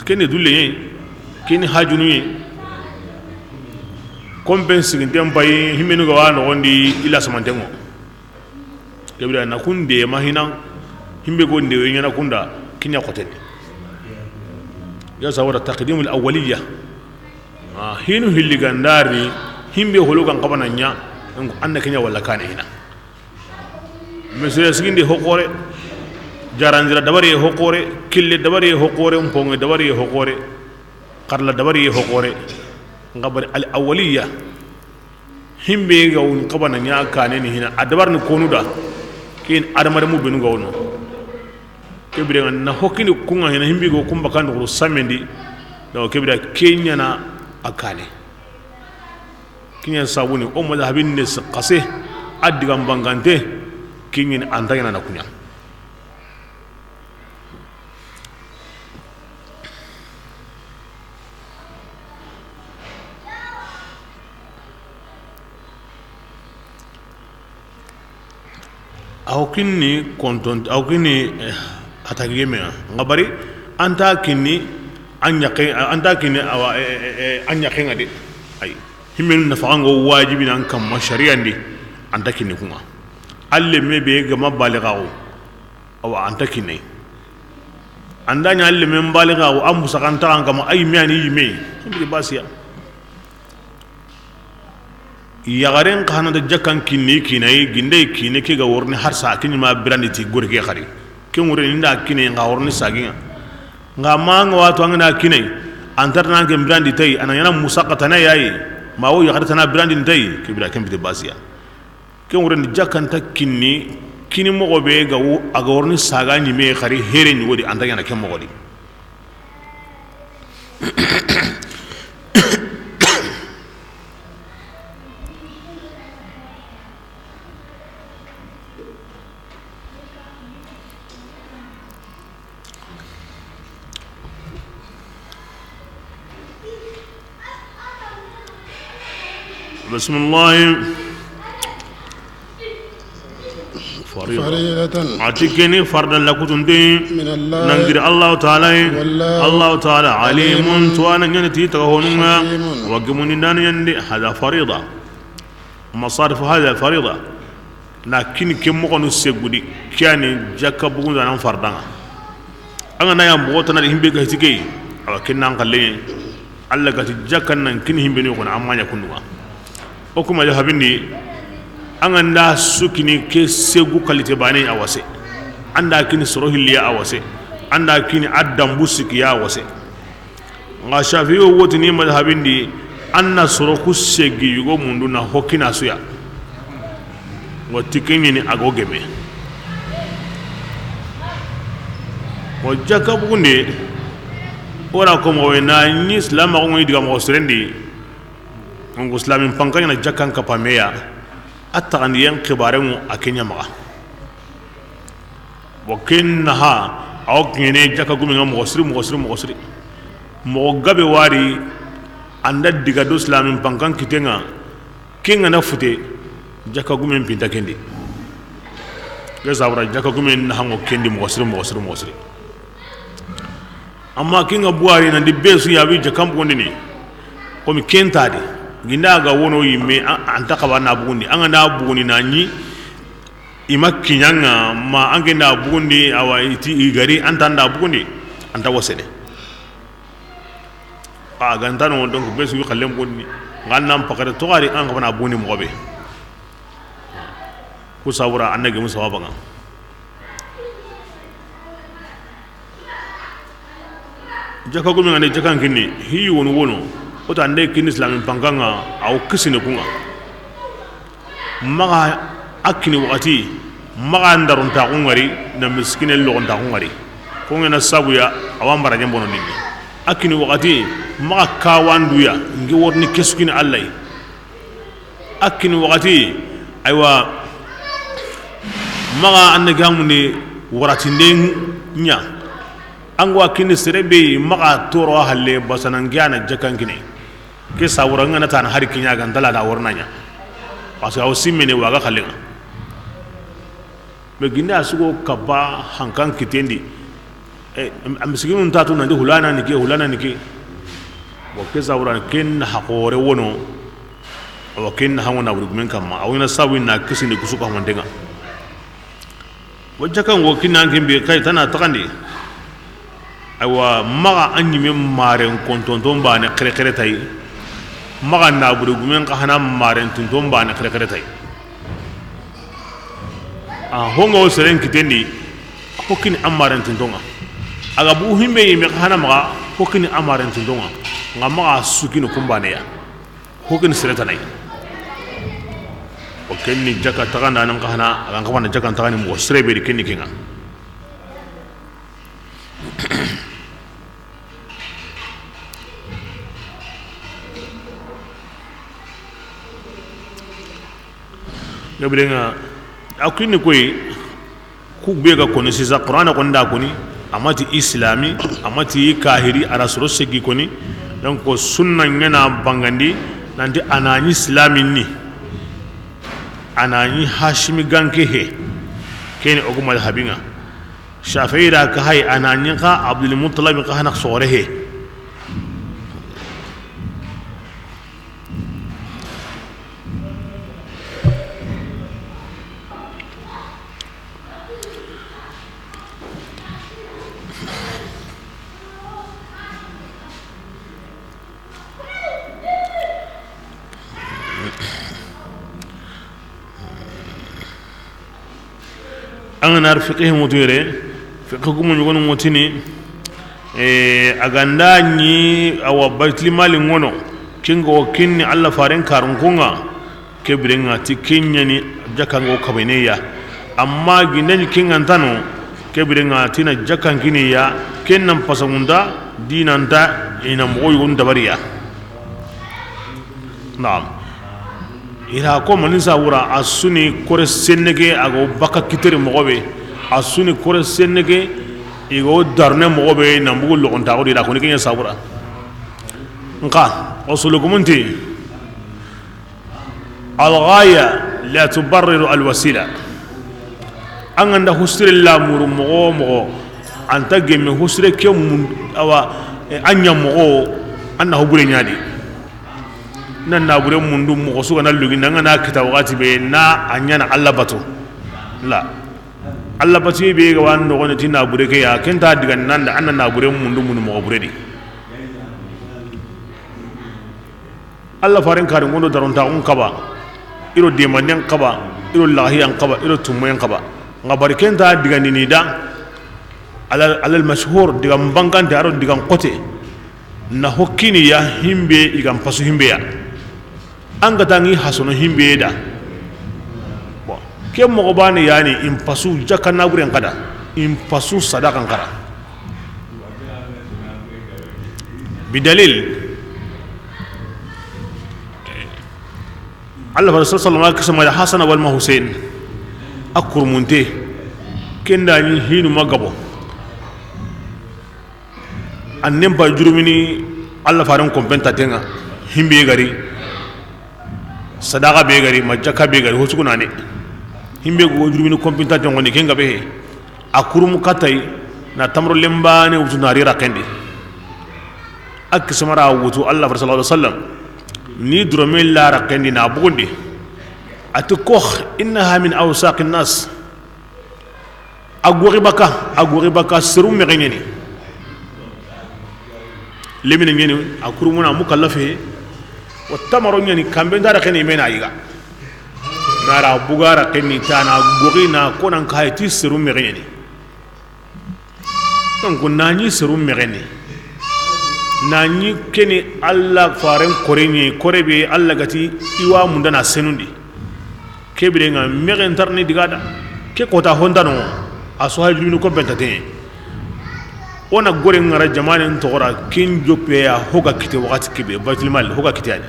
Keni dulle ye, keni hajunu ye. Kompen siginten payi, himmenu ga wa noxondi, ila samanten ŋo. Kebira na kunde ma hinan, himbe go ndewe ɲana kunda, kiɲa xotene. Ya sawara taqdimul awwaliya. Ah, hinu hilli gandari, himbe holu kan xabana ɲa, donc anna kiɲa wala kane hina. Misire sigindi ho xore, jaranzira dabari ho xore, kille dabari ho xore, mponge dabari ho xore, xarla dabari ho xore. Nga bari al awwaliya. Himbe ga wun xabana ɲa kane ni hina, a dabar ni konu da. Kin adamare mu benu ga wono. Kebire na hokini kunga hina, himbe go kumba kan duru samendi. Da kebire kenyana a kane. Kiɲa sabuni o madhabin ne xase, a digan bangante, kiɲin anta ɲana na kuɲa. Aw kinni konton, aw kinni, eh, atagiyeme nga bari, anta kinni an ɲaxe, anta kinni awa, eh, eh, eh, an ɲaxe nga de. Ay, himmenu nafaxango wajibi nan kamma sariyan di, anta kinni kunga. Alle me be gama baligaxu, awa, anta kinni. Anda ɲa alle me baligaxu, an musaxantaxan kama, ay me ani yime, basiya. Yaxaren xa na da jakkan kinni kinayi, gindey kine ke ga worni harsa, a kiɲi ma birandi ti gori ke xari. Ke ŋure ni nda kine nga worni saginga. Nga ma nga wato an ga na kine, antar nan ke birandi tay, ana ɲana musaqatana yayi, ma wo yaxare tana birandi tay, ke bira ken bite basiya. Ke ŋure ni jakkan ta kinni, kini moxo be ga wo, a ga worni saga ɲime xari here ɲi wodi anta ɲana ke moxo di. Bisimilahi. Farida. Faridatan. A ti ke ni farida lakutunte. Min Allah. Nan giri Allahu Taala ye. Wallahu. Allahu Taala alimun. Alimun, tuwaana ɲa ni ti taga honun ŋa. Hakimun. Wa gemundi ndani ɲa ni de, hada farida. Masarifu hada farida. Na kini ke moxonu segudi, ke ya ni jakka bugundanan farida ŋa. An ga na ya moxo tana di himbe ga hiti ke yi, awa ken nan xalle. Alla ga ti jakkan nan kini himbe ni xo na, an ma ɲa kundu ŋa. O kuma ya habindi, an ga nda su kini ke segu kalite bane a wase. An da kini soro hilliya a wase. An da kini a dambu sikiya a wase. Nxa Shafi'i wo wotini madhabin di, an na soro ku segi yugo mundu na hokina suya. Wa ti ke ɲi ni a go geme. Wa jakka bugunde, o ra ko moxo na ɲi silamaxu ŋa i diga moxo siren di. Donc silamin panka ɲa na jakkan kappa me ya, a taxandiyen xibaren ŋu a ke ɲa maxa. Wa ken naha, a wo kiɲene jakka gumen ŋa moxo siri, moxo siri, moxo siri. Moxo gabe wari, an da diga do silamin pankan kiten ŋa, ken ga na fute, jakka gumen pinta ken di. Ke sabura jakka gumen naha ŋo ken di moxo siri, moxo siri, moxo siri. Amma ken ga buwari nan di be su ya bi jakkan bugundini. Komi ken ta di. Ginda ga wono yimme, an, an ta xaba na bugundi. An ga na bugundi na ɲi, i ma kiɲa ŋa, ma an ke nda bugundi, awa i ti i gari, an ta nda bugundi, an ta wasene. A ga nta no, donc be su xallen bugundi, ngan nan pakare to gari, an xaba na bugundi moxo be. Ku sabura an na gemu sawaba ŋa. Jakka gumen ŋa ni jakkan kini, hi wonu wono, o ta nde kini silamin pankan ŋa, a wo kisini kun ŋa. Maxa a kini waxati, maxa ndarontaxu ŋari, na miskine loxontaxu ŋari. Ko ŋa na sabu ya, a wa mbarajen bono dini. A kini waxati, maxa kawanduya, ngi worni kesukini Alla yi. A kini waxati, aywa, maxa an na gamundi waratinden ɲa. An ga wa kini sere be, maxa toro halle, basana nge a na jakkan kini. Ke sabura ŋa na tan hari kiɲa ga nta la da worna ɲa. Parce que a wo simmene wa ga xallen ŋa. Mais ginda a sugo kaba hankan kitendi. E, a miskinu nta tu nanti hulana ni ke, hulana ni ke. Bon, ke sabura ken haqore wono. Awa ken hango na buri gumen kamma. Awa ina sabu na kisindi kusu ka mantenga. Wa jakkan go kinan ken be kay tana taxandi. Aywa, maxa a ɲimen maren kontonton bane xerexere tay. Maxa na buri gumen xa hana maren tunton bane xerexere tay. A honga wo seren kitendi, hokini a maren tuntonga. A ga bu himbe yime xa hana maxa, hokini a maren tuntonga. Nga maxa sukini kumbane ya. Hokini sere tanay. O kenni jakka taxanda nan xa hana, a ga n xabana jakkan taxani mo sere be di kenni kenga. Gabirenga a kunni koy, ku be ga koni sisa Qur'ana ko nda koni, amati islami, amati kahiri, a ra soro segi koni. Donc sunna ngena bangandi nanti anani islami ni, anani hashimi ganke he. Keni ogumal habinga. Shafi'i da ka hay anani ka Abdul Muttalib ka hana sore he. An ga na ri fiqhi ŋutu yere, fiqhi gumu ɲogonu ŋutini, e, a ga nda ɲi a wa Baytul Mali ŋono, kingo kinni Allah faren karun kunga, ke birenga ti kenyani jakkango kabene ya. Amma gindani kinga ntano, ke birenga tina jakkan kini ya, ken nan pasangunda, dinanta, ina mogo yugun dabariya. Naam. Ira ko mani sabura a suni kore senneke a go baka kiteri mogo be, a suni kore senneke i go darne mogo be na mbugu logontaxo di da ko ni kenya sabura. Nka o sulukumunti Al ghaya la tubarriru al wasila. An ga nda husire lamuru moxo wo moxo, an nta gemme husire ke mun, awa, eh, a ɲa moxo, an na ho bure ɲa di. Na nabure mundu moxo su ga na lugi, na an ga na kita waxati be, na a ɲaana Alla batu. La. Alla batu be ga wa noxo ne ti nabure ke ya, ken nta diga nan da an na nabure mundu mundu moxo bure di. Alla faren kari ŋondo darontaxun kaba, i do demanden kaba, i do laxiyan kaba, i do tumuyen kaba. Nga bari ken nta digandini da, alal, alal mashhur, digan bangante, a do digan xote, na hokkini ya himbe, i ga n pasu himbe ya. An ga tangi hasono himbe da. Bon, ke moxo bane yani, i n pasu jakka naburen kada, i n pasu sadakan kara. Bidalil, Allah fa sallallahu alaihi wasallam kisama da Hasana walma Hussein, a kurmunte, kenda ni hinu magabo. An nempa jurumini Allah faren kompen tatenga, himbe gari, sadaka be gari, ma jakka be gari, hosukunane. Himbe go jurumini kompen tatenga ni kenga be he. A kurumu katay, na tamaro lembane wutu na ri rakendi. A kisamara wutu Allah far sallallahu alaihi wasallam. Ni durome la rakendi na bugundi. Ati koh, innaha min awsaqin nas. A gori baka, a gori baka seru megenyeni. Lemine ɲeni, a kurumuna mukallafe, wa tamaro ɲeni, kambe nda rakeni mena yiga. Nara bugara keni tana gori na konan kayi ti seru megenyeni. Donc, na ɲi seru megeni. Na ɲi keni Allah faren koreɲe, kore be Allah gati iwa mundana senundi. Kebirenga mexen tarni digada. Ke kota hontano, a soha juminu ko bentate. Ona gore ngara jamanen togora kin joppe ya hoga kite wakati kebe, Baitul Mal hoga kite yani.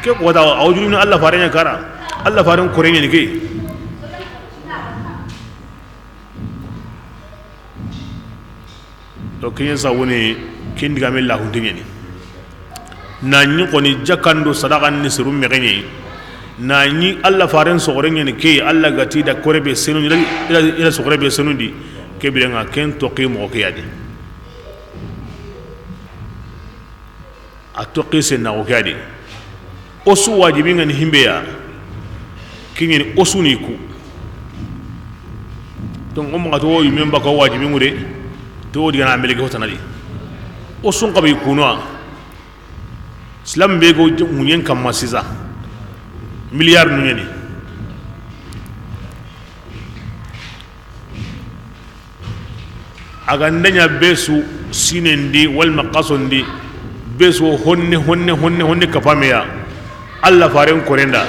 Ke kota, a wujuruni Allah faren ya kara. Allah faren koreɲe ni ke. To, kiɲe sawuni, kin digame lahunte ɲeni. Na ɲi koni jakando sadakan ni seru megeɲe. Na ɲi Allah faren sogore ɲeni ke, Allah gati da kore be senu, ila, ila, ila sogore be senu di. Kebirenga ken toki moxo ke yadi. A toxi sennaxu ke ya di. O su wajibi nga ni himbe ya. Kiɲeni o su ni ku. Donc, o maxa to yimen baka wajibi ŋure. To o digana meleke hotana di. O sun xabe kuno. Islam be go ŋuɲen kamma sisa. Milliard nu ɲeni. A ga ndaɲa be su sinendi, walma xasondi, be su honne, honne, honne, honne kapameya, Allah faren korenda,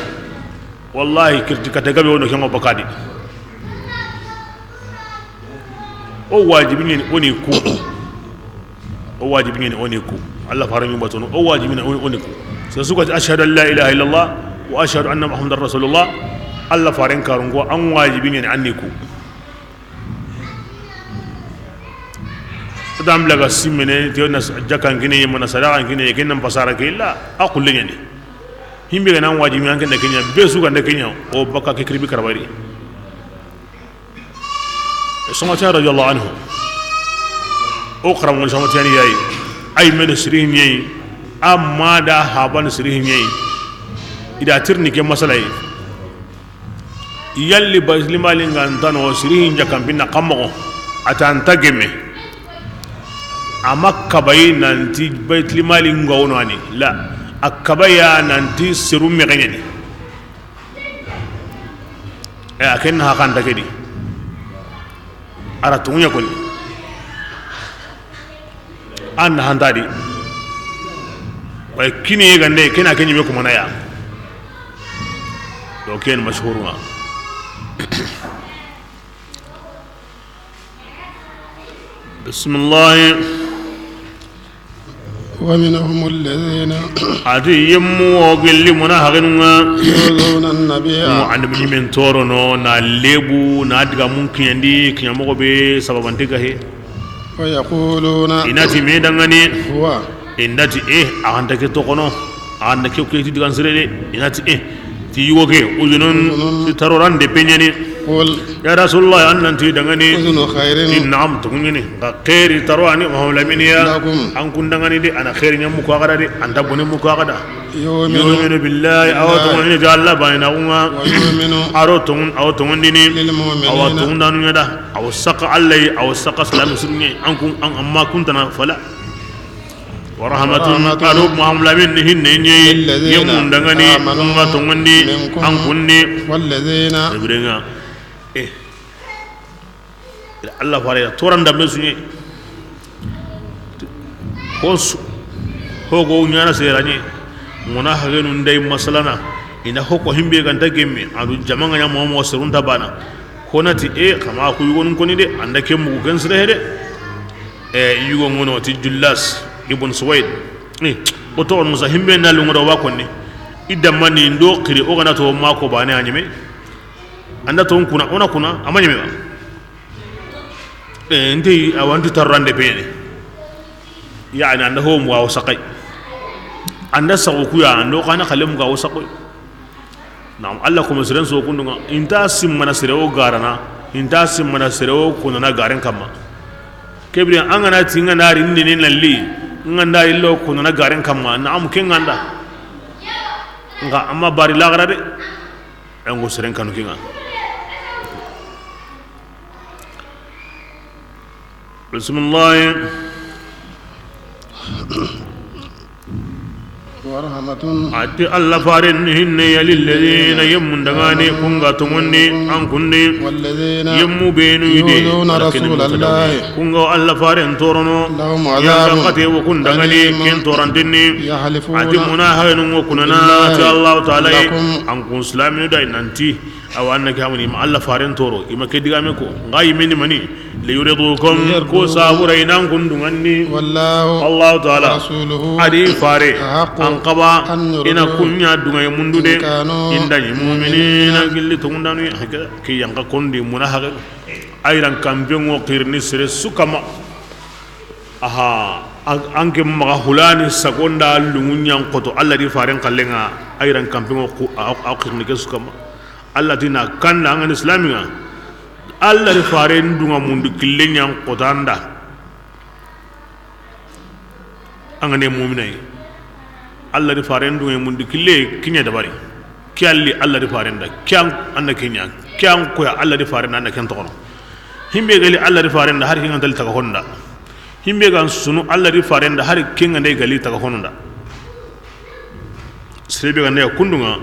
wallahi, kirti kate gabe wono kengo bakadi. O wajibi ɲeni o ni ku. O wajibi ɲeni o ni ku. Allah faren ɲumbatonu, o wajibi ɲeni o ni ku. Sa suka ti, ashhadu an la ilaha illallah wa ashhadu anna Muhammadar Rasulullah. Allah faren karungo, an wajibi ɲeni an ni ku. Adam laga simene, te na jakkan kine, mana sadakan kine, ken nan pasara ke illa, a kulle ɲani. Himbe ga nan wajibi an ken da kenya, be su ga nda kenya, o baka ke kirbi karabari. Somatiya radiyallahu anhu. O karam Somatiya ni yayi. Ay men sirihi ɲeyi. Amma da haban sirihi ɲeyi. Ida tirni ke masala yi. Yalli Baytul Mali nga ntano sirihin jakkan binna kammoxo, a ta nta gemme. A ma kabayi nanti Baytul Mali nga wono ani la, a kabaya nanti seru mexeɲeni. E, a ken na haxanta ke di. A ra tunguɲa koni. An na hantadi. Way kini yegande, kena ke ɲime kumanaya. Do ken mashhuruna. Bismillah. ومنهم الذين Ati yemmu wo gelli mona haxinunga. يؤذون النبي. Mo annabi ɲimen torono, na lebu, na diga mun kiɲandi, kiɲamoxo be sababante gahe. ويقولون Inati me dangani. هو. Indati, eh, a xanta ke toxono. An da ke, ke ti digan sire de, i na ti, eh, ti yugo ke, udhunun, ti taroran de peɲani. Qul. Ya Rasulullah, an nan ti dangani. Udhunu khairin. Ti naam, tonŋu ɲi ni. Nxa xeeri taro a ni Muhammadu Lamini ya. Lakum. An kun dangani de, a na xeeri ɲa muku a ga da de, a nta bone muku a ga da. Yu'minu. Yu'minu billahi, a wa tonŋu ni ti Alla baanaaxu ŋa. Wa yu'minu. A ro tonŋu, a wa tonŋundini. Lil mu'minina. A wa tonŋundaanu ɲa da. A wa saxa Alla yi, a wa saxa silaame su ɲa yi. An kun, an, an ma kun tana fala. Wa rahmatun, a do Muhammadu Lamin ni hinne ɲa yi, lilladhina, yemmun dangani, amanu, kun ga tonŋundi, minkum, an kun di. Walladhina. Ibrenga. Eh. Alla fare ya toran da me su ɲa yi. Ko su, ho go ɲaana sere ɲa yi. Ŋo na hagenu ndey masalana. I na ho ko himbe ga nta gemme, a du jama ŋa ɲa mo mo serun ta baana. Ko na ti, e, xa ma ku yugonun koni de, an da ke mugu ken sire he de. E, yugo ŋono ti Jullas ibn Suwaid. E, o toxo Musa himbe na lunŋo do wa konni. I da mani ndo xiri o ga na to ma ko baane a ɲeme. An da to kuna, o na kuna, a ma ɲeme ba. E, nti a wa nti tarrande peɲani. Yani, an da ho mu ga wo saxay. An da saxu ku ya, an do xa na xale mu ga wo saxoy. Naam, Alla ko ma siren so kundu ŋa, i nta simmana sere wo garana, i nta simmana sere wo kunana garen kamma. Kebiri an ga na ti ŋa na ri ndini na li, ŋa na ri lo kunana garen kamma, naam, ke ŋa nda. Nxa a ma bari laxara de. An go seren kanu ke ŋa. Bismillah. Wa rahmatun. A ti Alla faren ni hinne ya lilladhina, yemmun dangani, kun ga tonŋundi, an kun di. Walladhina, yemmu benu ide, yu'dhuna rasulallahi, kun ga Alla faren torono. Lahum adhabun, yan ga kate wo kun dangani, alim, ken toranten ni. Yahlifuna. A ti muna haynu ŋo kunana, billahi, ti Alla Taala, lakum, an kun silaaminu da i nan ti. Awa, an na ke hamani, i ma Alla faren toro, i ma ke digame ko, nxa i meni mani, liyurdukum, ko sabura i nan kun dungandi. Wallahu, Alla Taala, wa rasuluhu, a di fare, ahaqqu, an xaba, an yurduhu, i na kun ɲa dungaye mundu de, in kanu, i nda ɲi mu'minina, mu'minin, gilli tonŋundaanu, haka, ke yan ga kondi muna haka, a yi ran kampe ŋo xirini sere su kamma. Aha, an, an ke maxa hulani sagonda lunŋu ɲan xoto, Alla di faren xalle ŋa, a yi ran kampe ŋo xu, a, a, a xirini ke su kamma. Alla ti na kanda an ga ni silaami ŋa, Alla di faren dunŋa mundu kille ɲan xotanda. An ga ni mu'mina yi, Alla di faren dunŋa mundu kille, ke ɲa dabari. Ke a li Alla di faren da, ke an, an na ke ɲa, ke an ko ya Alla di faren da, an na ken toxono. Himbe ga li Alla di faren da, hari ke ŋa nta li taga honda. Himbe ga sunu Alla di faren da, hari ke ŋa nda ga li taga honda. Sere be ga nda ya kundu ŋa,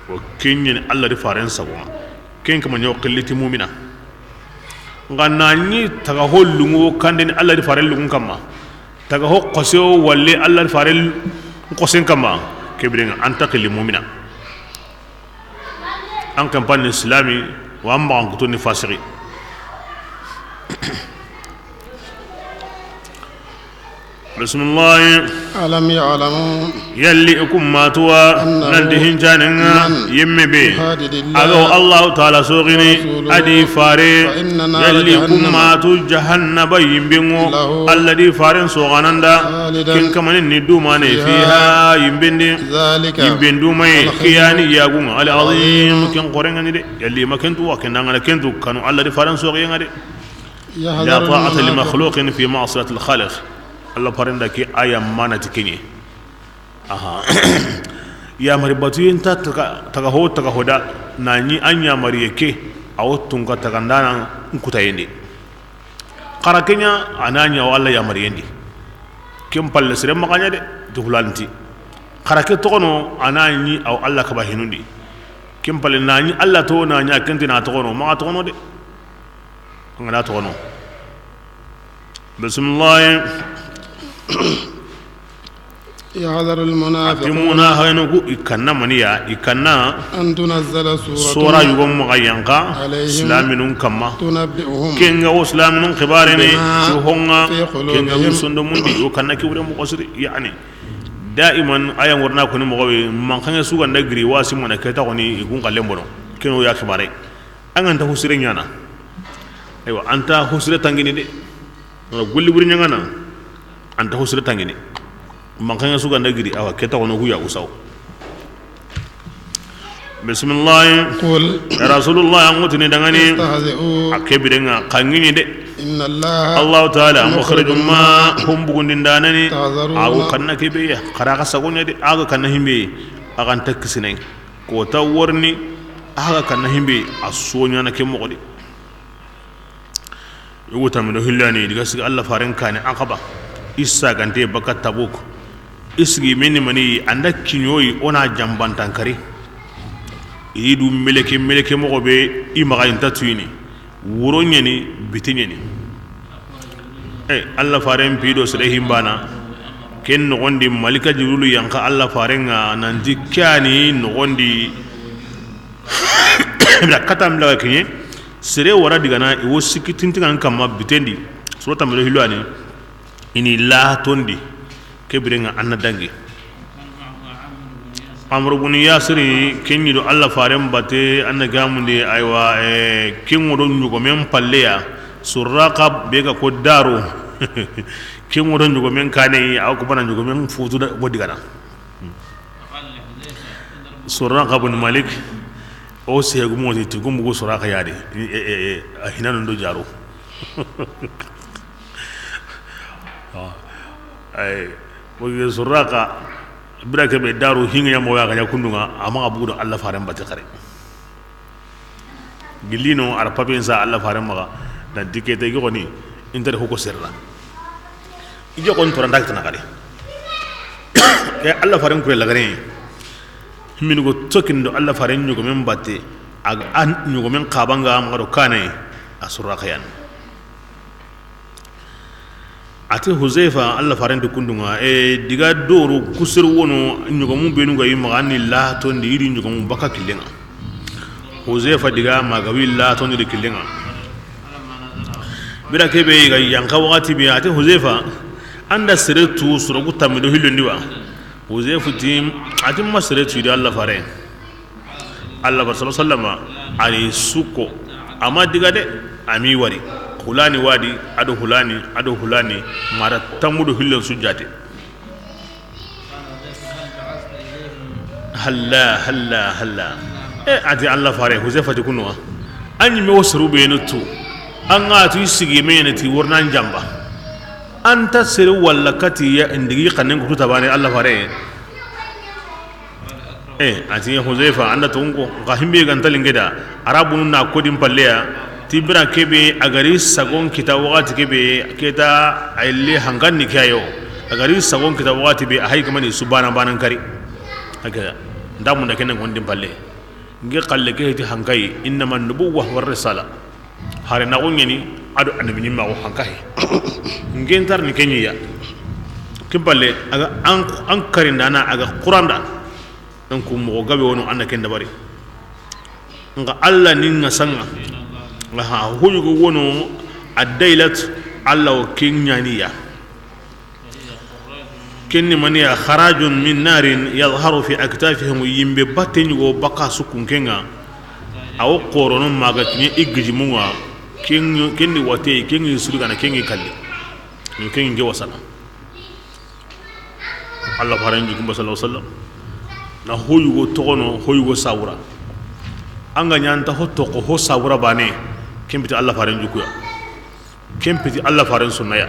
o ke ɲa ni Alla di faren sago ŋa. Ken kama ɲa wo xilli ti mu'mina. Nxa na ɲi taga ho lunŋo kandini Alla di faren lunŋun kamma. Taga ho xose wo walle Alla di faren xosen kamma. Kebire ŋa an ta xilli mu'mina. An kan panni silaami, wa an maxan kutu ni fasiki. Bismillahi. Alam ya'lamu. Yalli i kun ma tu wa, annahu, nanti hincanen ŋa, man, yemme be, yuhadidillahi, a ga wo Allahu Taala soxini, wa rasulahu, a di fare, fa inna nara, yalli i kun ma tu jahannama, jahannaba yimben ŋo, lahu, Alla di faren soxanan da, khalidan, ken kamanin ni dumane, fiha, fiha, yimben di, zalika, yimben dumaye, al khizyu, ke ya ni yagun ŋa, al azim, al azim, ken xoren ŋa ni de, yalli i ma ken tu wa, ken da ŋa na ken tu, kanu Alla di faren soxiyen ŋa de. La ta'ata li makhluqin fi ma'siyatil khaliq. Alla faren da ke aya mana ti ke ɲa. Aha. Yamari batuyen nta taga, taga ho, taga ho da. Na ɲi an yamariye ke, a wo tunka tagandanan kutayen di. Xara ke ɲa, a na ɲa a wo Alla yamariyen di. Ken palle sere maxa ɲa de, duxulanti. Xara ke toxono, a na ɲi a wo Alla kaba hinundi. Ken palle na ɲi Alla to, na ɲa ken ti na toxono, maxa toxono de. An ga na toxono. Bismillahi. Yahzarul munafiqun. A ti munafiqinu ku, i kanna maniya, i kanna. An tunazzala suratun. Sora yugo maxa yanqa, alayhim, silaminun kamma. Tunabbi'uhum. Ken ga wo silaminun xibarene, bima, ti ho ŋa, fi qulubihim, ken ga wo sondomun di, wo kanna kiwre moxo siri, yani. Daiman, aya ŋorna koni moxo be, manxanŋe su ga nda giri, wasi mana ke ta koni, i kun xallen bono. Ken wo ya xibare. An ga nta husire ɲana. Aywa, an nta husire tangini de. Wala golli buri ɲaŋana, an nta husire tangini. Manxaŋa su ga nda giri, awa, ke taxono ku ya ku saw. Bisimillahi. قل Ya Rasulullah, an ŋutini dangani. استهزئوا A ke birenŋa, xa ŋiñi de. إن الله Allahu Taala, مخرج mukhrijum ma, ما hon bugundindanani. تحذرون A go kanna ke be ya, xara xa sagoña de, a go kanna himbe, a ga nta kisinay. Ko ta worni, a ga kanna himbe, a soñana ke moxo de. Yugo tammi do hillani, diga sigi Allah faren kane Aqaba. Issa gante baka Tabuk. Isigi meni mani anda kiñoyi ona jambantankari. Idu meleke meleke moxo be i maxa inta tuyini. Wuro ñeni, bite ñeni. E, Allah faren pido sere himbana. Ken noxondi Malika Jibrilu yanka Allah faren ŋa nanti kani noxondi. Bira kata mila kiñe. Sere wara digana i wo sikki tintiŋan kamma bitendi. Soro tammi do hillo ani. Ini la tondi. Ke birenŋa anna dangi. Amru bun Yasiri, ken ñi do Allah faren bate, anna gamundi, aywa, e, ken ŋo do ñugomen palleya, Surraqa be ga ko daro. Ken ŋo do ñugomen kane, aw ko bana ñugomen futu da, go digana. Surraqa bun Malik, o segu moti ti gumbugu Surraqa yadi, e, e, e, a hinanu ndo jaro. Ay, wo ge Surraqa, bira ke be daru hinga ya mo ya ga kundunga, ama abudu Allah faren bate kare. Gillino ara papiyen sa Allah faren maxa, dan dikete gi xoni, inter hoko serra. Ije xon toranta kitana kare. Ke Allah faren kure lagare. Min go tokindo Allah faren ñugomen batte, ag an ñugomen xabanga maxa do kane, a Surraqa yan. Ati Huzaifa, Allah faren ti kundunga, e, diga doru kusir wono ñugomu benu ga yi maxa ni la tondi iri ñugomu baka killenga. Huzaifa diga maga wi la tondi di killenga. Bira kebe ga yanka wakati be, ati Huzaifa, anda sere tu sorogu tammi do hillondi wa. Huzaifa ti, ati ma sere tu di Allah faren. Allah ba sallallahu alaihi wasallam, ari suko, ama diga de, ami wari, hulani wadi, ado hulani, ado hulani, mara tammu do hillen sujjate. Halla, halla, halla. E, ati Allah fare, Huzaifa ti kunwa. Anyi me wo suru be no tu. Anga tu sigi me ne ti wornan jamba. Anta sere walla kati ya indigi kanen kutu tabane Allah fare. E, ati Huzaifa, anda tongo, nka himbe ga nta linge da, Arabunu na kodin palleya, ti bira kebe, a gari sagon kita wakati kebe, keta a ille hangan ni kiyayo, a gari sagon kita wakati be, a hay kamani su bana banan kari. Haka, nda munda kenen gondin palle. Nge kalle ke heti hankai, innama nubuwwa war risala. Hare na gongeni, ado annabi ñimma go hanka he. Ngen tar ni kenya. Kin palle, aga an, an karindana, aga Quranda. Donc moxo gabe wono anna ken dabari. Nga Allah ni nga sanga. Nga ha hoyugo wono, addailat, Allah o ken ñaniya. Kenni maniya, kharajun min narin yadhharu fi aktafihim, yimbe batte ñugo baka sukun kenga. Awo korono maga kiñe i gijimunga. Ken, kenni wate, kenni surgana, kenni kalli. Kenni nge wasana. Allah faren jukumba sallallahu alaihi wasallam. Na hoyugo togono, hoyugo sabura. Anga ñanta ho toko, ho sabura bane. Kembiti Allah faren jukuya. Ken piti Allah faren sunna ya.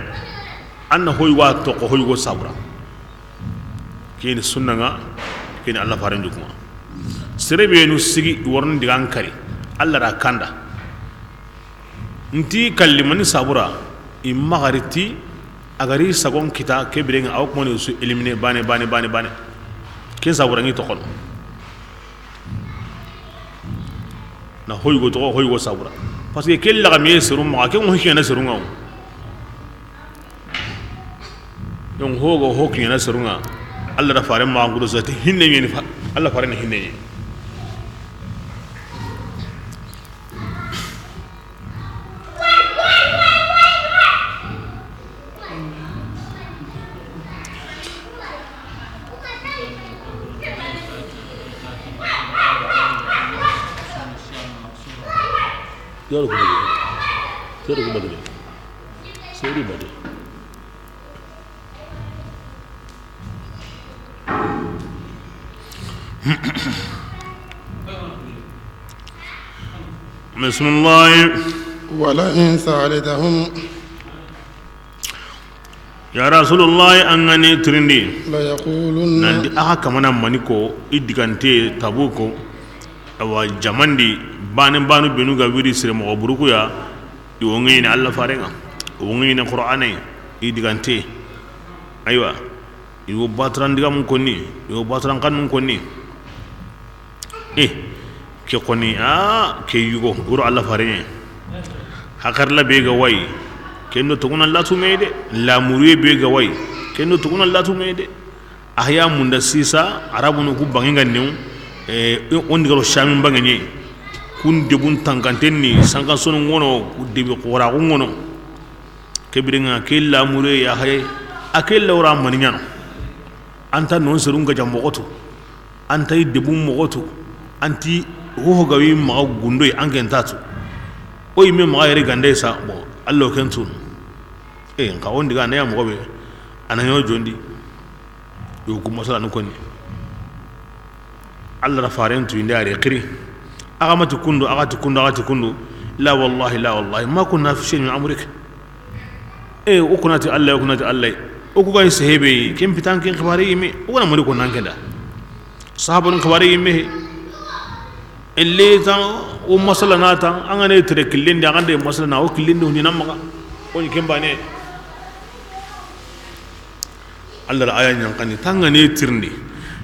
Anna hoy wa toko, hoy go sabura. Kini sunna nga, kini Allah faren jukuma. Sere be nu sigi worni digan kari. Allah ra kanda. Nti kalli mani sabura, i magariti, agari sagon kita, ke birenga, awok mani su éliminé, bane, bane, bane, bane. Ken sabura ngi tokono. Na hoygo toxo, hoygo sabura. Parce que ke laxamiye seru maxa, ke ŋo hikiyana seru ŋa wo. Donc hogo ho kiyana seru ŋa. Allah da fare maxa ngudo sati hinne ɲeni fa. Allah fare ni hinne ɲeni. Yaro kuma gidi. Yaro kuma gidi. Seri bade. Bisimilahi. Wala in sa'altahum. Ya Rasulullahi, an ga ni tirindi. La yaqulunna. Nanti a xa kamana mani ko, i digante Tabuko. Awa, jamandi, bane banu benu ga wiri sire moxo buruku ya, i wo ŋeñini Alla farenŋa, i wo ŋeñini Qur'ane, i digante. Aywa. I wo bataran digamun konni, i wo bataran xannun konni. E, ke konni, a, ke yugo, wuro Alla farenŋe. Hakarla be ga wayi, ken do toguna latu me de, lamuriye be ga wayi, ken do toguna latu me de. Ahya munda sisa, arabunu ku bangi ga new, e, o ndi garo Shamin bangi ɲe. Kun debun tankanten ni, sankan sonu ŋono, ku debi xoraxu ŋono. Ke birenŋa, ke lamure ya haye, a ke lawra mani ɲano. Anta non serun ga jam moxotu. Anta i debun moxotu. Anti hoho gawi maxa gundoy an ken tatu. O yimme maxa yere gande sa, bon, Allo ken tun. E, nxa on diga ne ya moxo be, a na ɲo jondi. Yo ku masala nu konni. Alla ra faren tu inde ari xiri. Axa mati kundu, axa ti kundu, axa ti kundu. La wallahi, la wallahi, ma kunna fi shay'in min amrik. E, o kunati Alla, o kunati Alla. O ku gay sehebe, ken pitan ken xibari yime, o gana mari ko nan kenda. Sahabanun xibari yime. Elle tan, o masala na tan, an ga ne tere killendi, an ga de masala na, o killendi hundi nan maxa. O ni ken bane. Alla ra aya ɲankani tangane tirindi.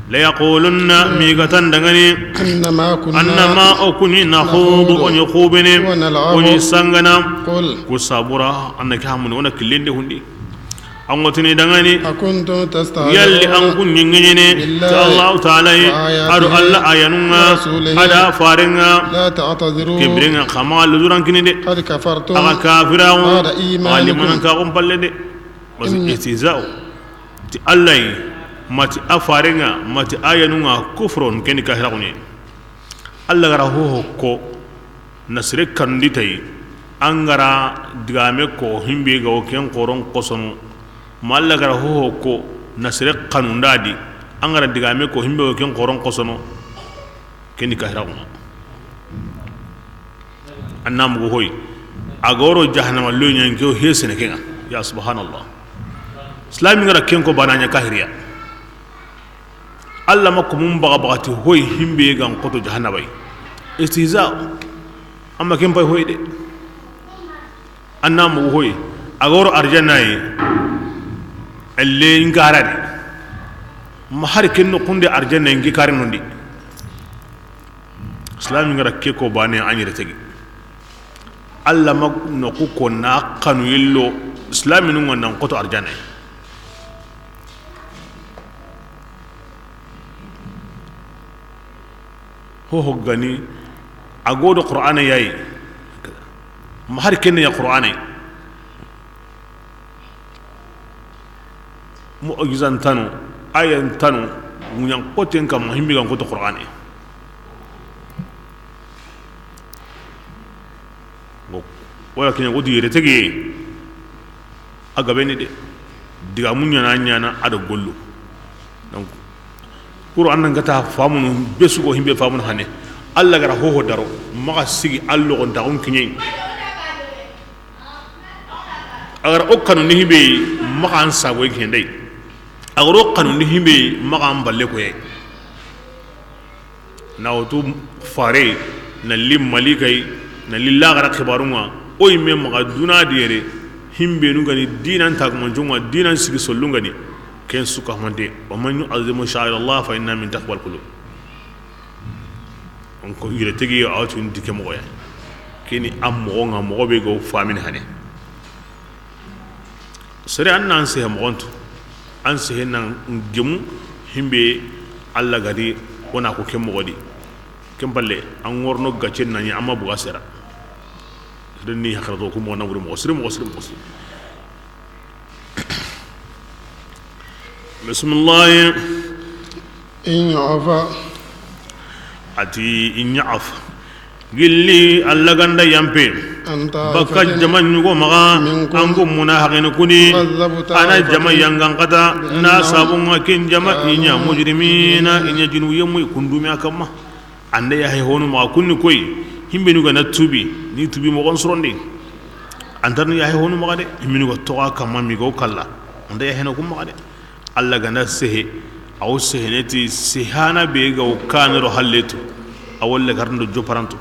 La yaqulunna, mi ga tan dangani. Innama kunna, annama o kuni, nakhudu, o ni khubene, wa nal'abu, o ni sangana. Qul. Ku sabura, an na ke hamuni, o na killendi hundi. An ŋotini dangani. Akuntum tastahzi'una, yalli an kun ni ŋeɲene, billahi, ta Allahu Ta'ala yi, wa ayatihi, ado Alla ayanunŋa, wa rasulihi, ada farenŋa. La ta'tadhiru. Ke birenŋa xa maxa luzuran kini de. Qad kafartum, axa kafiraxu, ba'da imanikum, alimanan ka xum palle de. Parce que istihza'u ti Alla yi, mati a farenŋa, mati ayanunŋa, kufrun, ken ni kahiraxune. Alla ga ra hoho ko, na sere kanundi tayi, an ga ra digame ko himbe ga wo ken xoron xosono. Ma Alla ga ra hoho ko, na sere kanunda di, an ga ra digame ko himbe wo ken xoron xosono. Ken ni kahiraxunŋa. An na mugu hoy. A ga woro jahannama lo ɲan ke o he sene kenŋa. Ya subhanallah. Islami ga ra ken ko bana ɲa kahiriya. Alla ma ko mun baga baga ti hoy himbe ga n xoto jahannaba yi. Istihza. Amma ken pay hoy de. An na mugu hoy. A ga woro arjanna yi. Elle in gara de. Ma hari ken no kunde arjanna in ki kare nondi. Islami ga ra ke ko bane an yere tegi. Alla ma noxu ko na xanu yillo, silaminun ŋa nan xoto arjanna. Hoho gani, a godo Qur'ana yayi, ma hari kenne ya Qur'ana. Mu'jizan tanu, ayan tanu, ŋuɲan xoten kamma himbe gan xoto Qur'ana. Bon, wala kiɲa wodi yere tege, a gabeni de, diga muɲana ɲana a do gollu. Donc, Qur'ana n gata famunu be sugo himbe famunu hane. Alla gara hoho daro, maxa sigi allo gon taxun kiɲe. A gara o kanu ni himbe maxa an sagoy kiɲe ndey. A gara o kanu ni himbe maxa an balle koye. Na wutu fare, na li malikay, na li laxara xibarun ŋa, o yimme maxa duna di yere, himbenu gani dinan tagumancu ŋa, dinan sigi sollun gani, ken su ka hamante, wa man yu'azzim sha'air Allah fa inna min taqwal qulub. Donc yere tegi a watu nti ke moxoya, keni a moxo ŋa moxo be go famini hane. Sere an nan sehe moxontu, an sehe nan gemu himbe Alla gadi wona ko ke moxo di. Ken palle an worno gacen nani amma buga sera. Sere ni hakara to ko moxo na wuri moxo sere moxo sere moxo sere. Bismillah. In ya'fu. Ati in ya'fu. Gilli Alla ga nda yanpe baka jama ɲugo maxa, an ku munahaxini kuni, a na jama yangan kata, na sabun ŋa ken jama i ɲa mujrimina, i ɲa junubu yemu, i kundumi a kamma. An da yaxe honu maxa kunni koy, himbenu ga na tubi, ni tubi moxon sorondi. An ta ni yaxe honu maxa de, himbenu ga toxa kamma migo kalla, an da yaxeno kun maxa de. Alla ga na sehe, a wo sehene ti sehana be ga wo kanero halletu, a wo legarndo joparanto.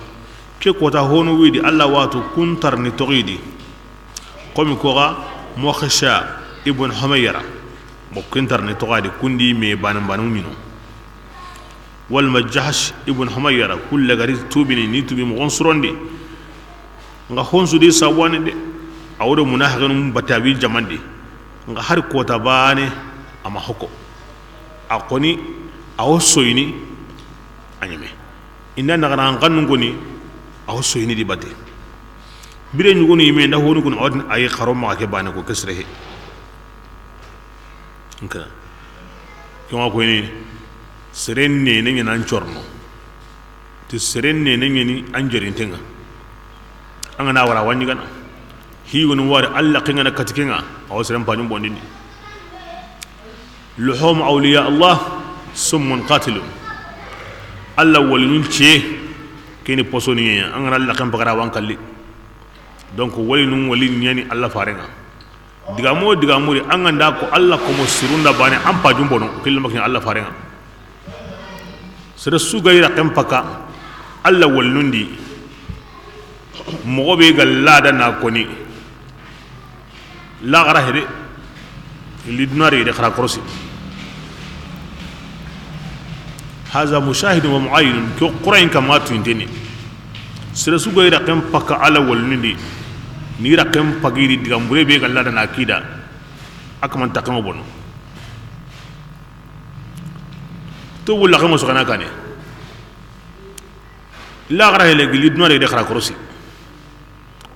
Ke kota honu widi Alla watu kuntarni toxidi. Komi koxa Muxsha ibn Humayra, mo kuntarni toxadi kundi me banan banu mino. Walma Jahsh ibn Humayra, kulle gari tubini, ni tubi moxon surondi. Nga honsu di sabuani de, a wo do munahaxenu batabi jamandi. Nga hari kota bane ama hoko. A koni, a wo soyini, a ɲeme. Inda naxana an xannun koni, a wo soyini di bate. Bire ɲugonu yime nda honu koni, a wo tini a yi xaro maxa ke bane ko ke sere he. Nka. Kema koyini, seren nene ɲana an corno. Ti seren nene ɲani an jerintenga. An ga na wara waɲi gana. Higonu wari Alla kenga na katikenga. A wo seren paɲum bondini. Luhum awliya Allah summun qatilun. Alla walinun ciye keni posoni ɲeya. An ga na Alla ken pagara wan kalli. Donc walinun wali ɲani Alla farenga. Digamu wo digamu ri, an ga nda ko Alla komo sirunda bane, an pajun bono, kille makini Alla farenga. Sere su ga yi raxen paka, Alla walnundi, moxo be ga lada na koni, laxara hede, li dunari de xara korosi. Haza mushahidun wa muayyinun, ke Qur'an kama tunteni. Sere su ga yi raxen paka Alla walnundi, ni raxen pagiri digan bure be ga lada na kida, a kaman taxen ŋo bono. Tobu laxen ŋo sogana kane. Laxara hele gili duna de xara korosi.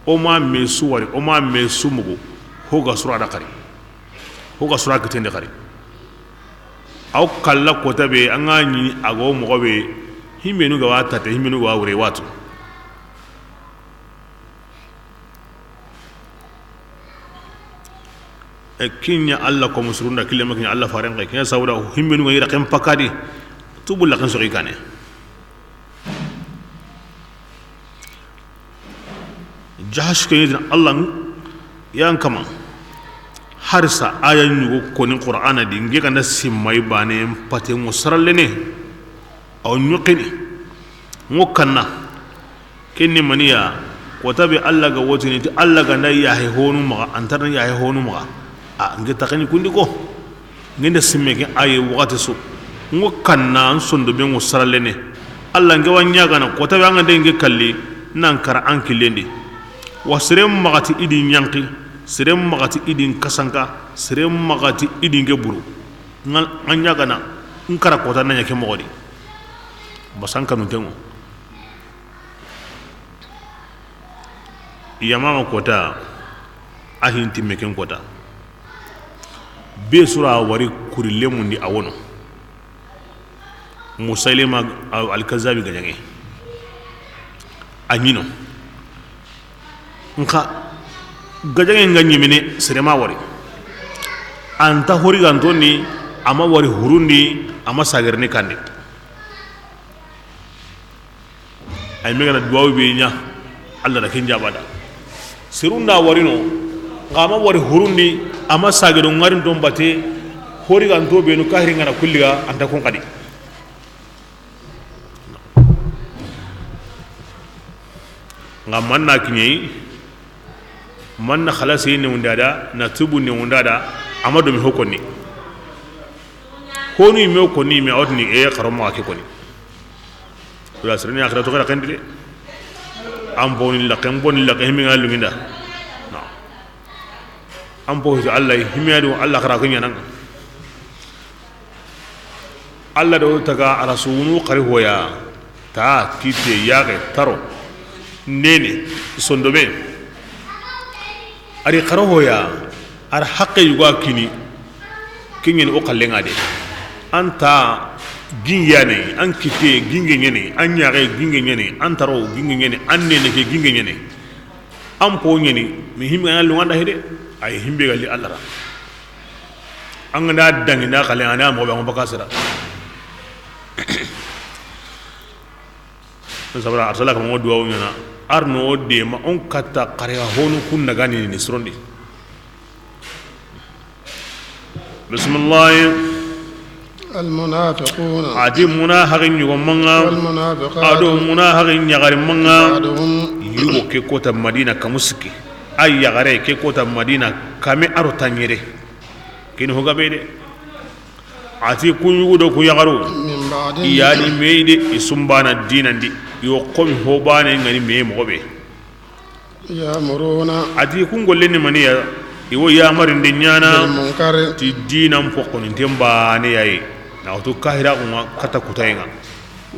O ma me su wari, o ma me su mugu. Ho ga sura da xari. Ho ga sura kitende xari. Aw kalla kota be, an ga ɲi a go moxo be, himbenu ga wa tate, himbenu ga wa wure watu. E kiɲa Alla komo surunda kille ma kiɲa Alla faren xa, kiɲa sawda himbenu ga yi raxen pakadi, tubu laxen soxi kane. Jahash ke yidin Alla yan kama. Harisa aya ɲugo koni Qur'ana di, nge ganda simmay bane pate ŋo sarallene. Aw ɲuqini ŋo kanna. Kenni maniya, kota be Alla ga wotini ti Alla ganda yahe honu maxa, antarna yahe honu maxa. A nge taxani kundi ko. Ngende simme ke aye waxati su. Ŋo kanna an sondo be ŋo saralene. Alla nge wa ɲagana kota be an ga de nge kalli nan kara an killendi. Wa sere maxati idi ɲanki, sere maxati idi kasanka, sere maxati idi nge buru. Ngal an ɲagana n kara kota na ɲa ke moxo di. Basan kanuntenŋo. Yamama kota, a hinti meken kota. Be sura wari kuri lemundi a wono. Musailima al-Kazzabi gajaŋe. A ɲino. Nxa gajaŋe nga ɲimine, sere ma wari. Anta hori gantoni, ama wari hurundi, ama sagerni kandi. Ay megana duwawu be ɲa, Alla da ken jabada. Serunda warino, nga ma wari hurundi, ama sageno ngarin ton bate, hori ganto benu kahiri ngana kulliga, anta kun kadi. Nga manna kiɲeyi, manna xalasi newundada, na tubu newundada, ama domi ho konni. Honu yimme o konni yimme, a wotini e xaro maxa ke konni. Wala sirni axira to xara xendi de. An boni la, ken boni la, ken himi nga lunginda. No. An bo hiti Alla, himi adu Alla xara ko ɲananga. Alla do taga a rasunu xari hoya, ta, kite, yaxe, taro, nene, sondome. Ari xara hoya, ar haqe yugo a kini, kiɲeni o xallenga de. Anta Ginge ya ni, an kitte ginge ɲa ni, an ɲaxe ginge ɲa ni, an taro ginge ɲa ni, an nene ke ginge ɲa ni. An po ɲa ni, mi himbe ga na lunŋa nda hede, ay himbe ga li Alla ra. An ga na dangi na xale, an na mo be an baka sira. Sabara arsala kama duwawu ɲa na, arno de ma on katta xare honu kun daga ni ni surondi. Bisimilahi. Almunafiquna. A ti munahaxi ɲugomanŋa. Walmunafiqatu. A do munahaxi ɲaxarimanŋa. Ba'duhum. Yugo ke kota Madina kamu sikki. A yaxare ke kota Madina kame a ro tanɲere. Kini ho gabe de. A ti ku yugu do ku yaxaru. Min ba'di. I ya ni me yi de, i su n bana diinan di. Yo xomi ho bane ŋa ni me moxo be. Ya'muruna. A ti kun golle ni mani ya, i wo yamarinde ɲaana. Bil munkari. Ti diinan fokkoninten bane ya yi. Na wutu kahira kunŋa kata kutayenŋa.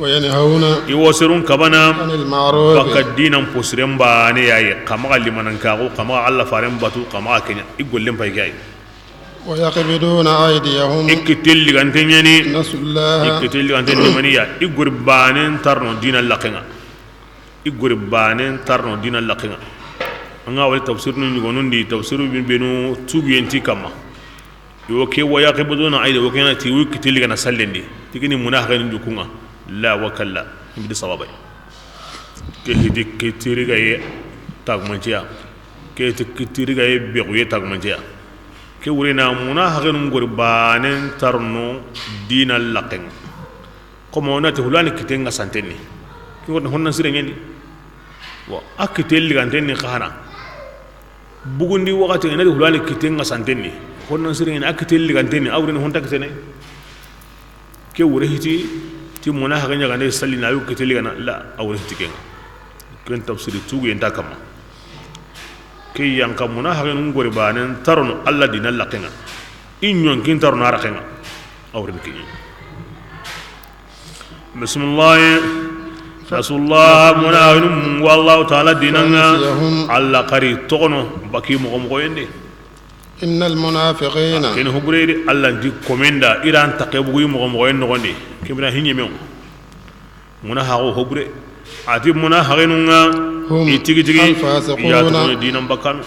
Wa yanhawna. I wo serun kabana. Anil ma'ruf. Baka diinan posiren bane ya yi. Xa maxa limanankaxu, xa maxa Alla faren batu, xa maxa ke ɲa. I gollen pay ke ya yi. Wa yaqbiduna aydiyahum. I kitten ligante ɲa ni. Nasullaha. I kitten ligante ni mani ya. I gori banen tarno diinan laxenŋa. I gori banen tarno diinan laxenŋa. An ga wali tafsirinu ɲugonundi, tafsiru bin benu tuguyen ti kamma. Yo ke wa yaqbiduna aydi, wo ke na ti wi kitten ligana sallendi. Ti kini munahaxen jukunŋa. La wa kalla. Himbe di sababay. Ke hiti kittirigaye tagumanceya. Ke hiti kittirigaye bexuye tagumanceya. Ke wurina munahaxenu gori banen tarno diinan laxenŋa. Komo na ti hulani kitten ŋa santenni. Ki wona honna sire ɲeni. Wa a kitten ligantenni xana. Bugundi waxati ŋa na ti hulani kitten ŋa santenni. Honna sire ɲeni a kitten ligantenni a wurini honta kittene. Ke wure hiti ti munahaxe ɲagande sallina a yu kitten ligana la a wure hiti kenŋa. Ken tafsiri tuguyen ta kamma. Ke yanka munahaxenu gori banen tarono Alla diinan laxenŋa. I ɲonkin tarono a raxenŋa. A wurini kiɲi. Bisimilahi. Rasulullah, munahaxenu mungu Allahu taala diinanŋa. Fanasiyahum. Alla xari toxono baki moxo moxoyende. Innal munafiqina. Ken hobure di Alla ndi komenda iran taqe bugu moxo moxoyen noxondi. Kibira hiɲemen. Munahaxu hobure. A ti munahaxenunŋa. Hum. I tigi tigi. Al fasiquna. Ya toxono diinan bakkanu.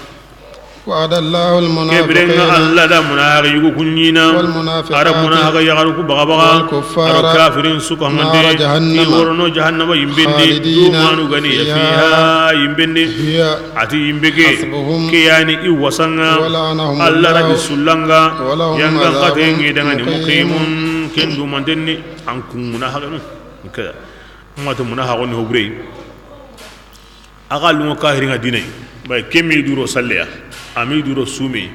Wa'ada Allahu al munafiqina. Ke birenŋa Alla da munahaxe yugu kuɲina. Wal munafiqati. A da munahaxe yaxaru ku baxa baxa. Wal kuffara. A do kafirin su kamande. Nara jahannama. Ti worono jahannama yimbendi. Khalidina. Dumanu gani ya fiha. Fiha yimbendi. Hiya. A ti yimbe ke. Hasbuhum. Ke yani i wasanŋa. Wa la'anahum Alla da Allahu. I sullanga. Wa lahum adhabun muqim. Yangan xate ŋe dangani muqimun. Ken dumantenni an kun munahaxenu. Ke. Mata munahaxoni hobure. Axa lunŋo kahirinŋa diinay. Bay kemi duro salleya. Ami duro sumi.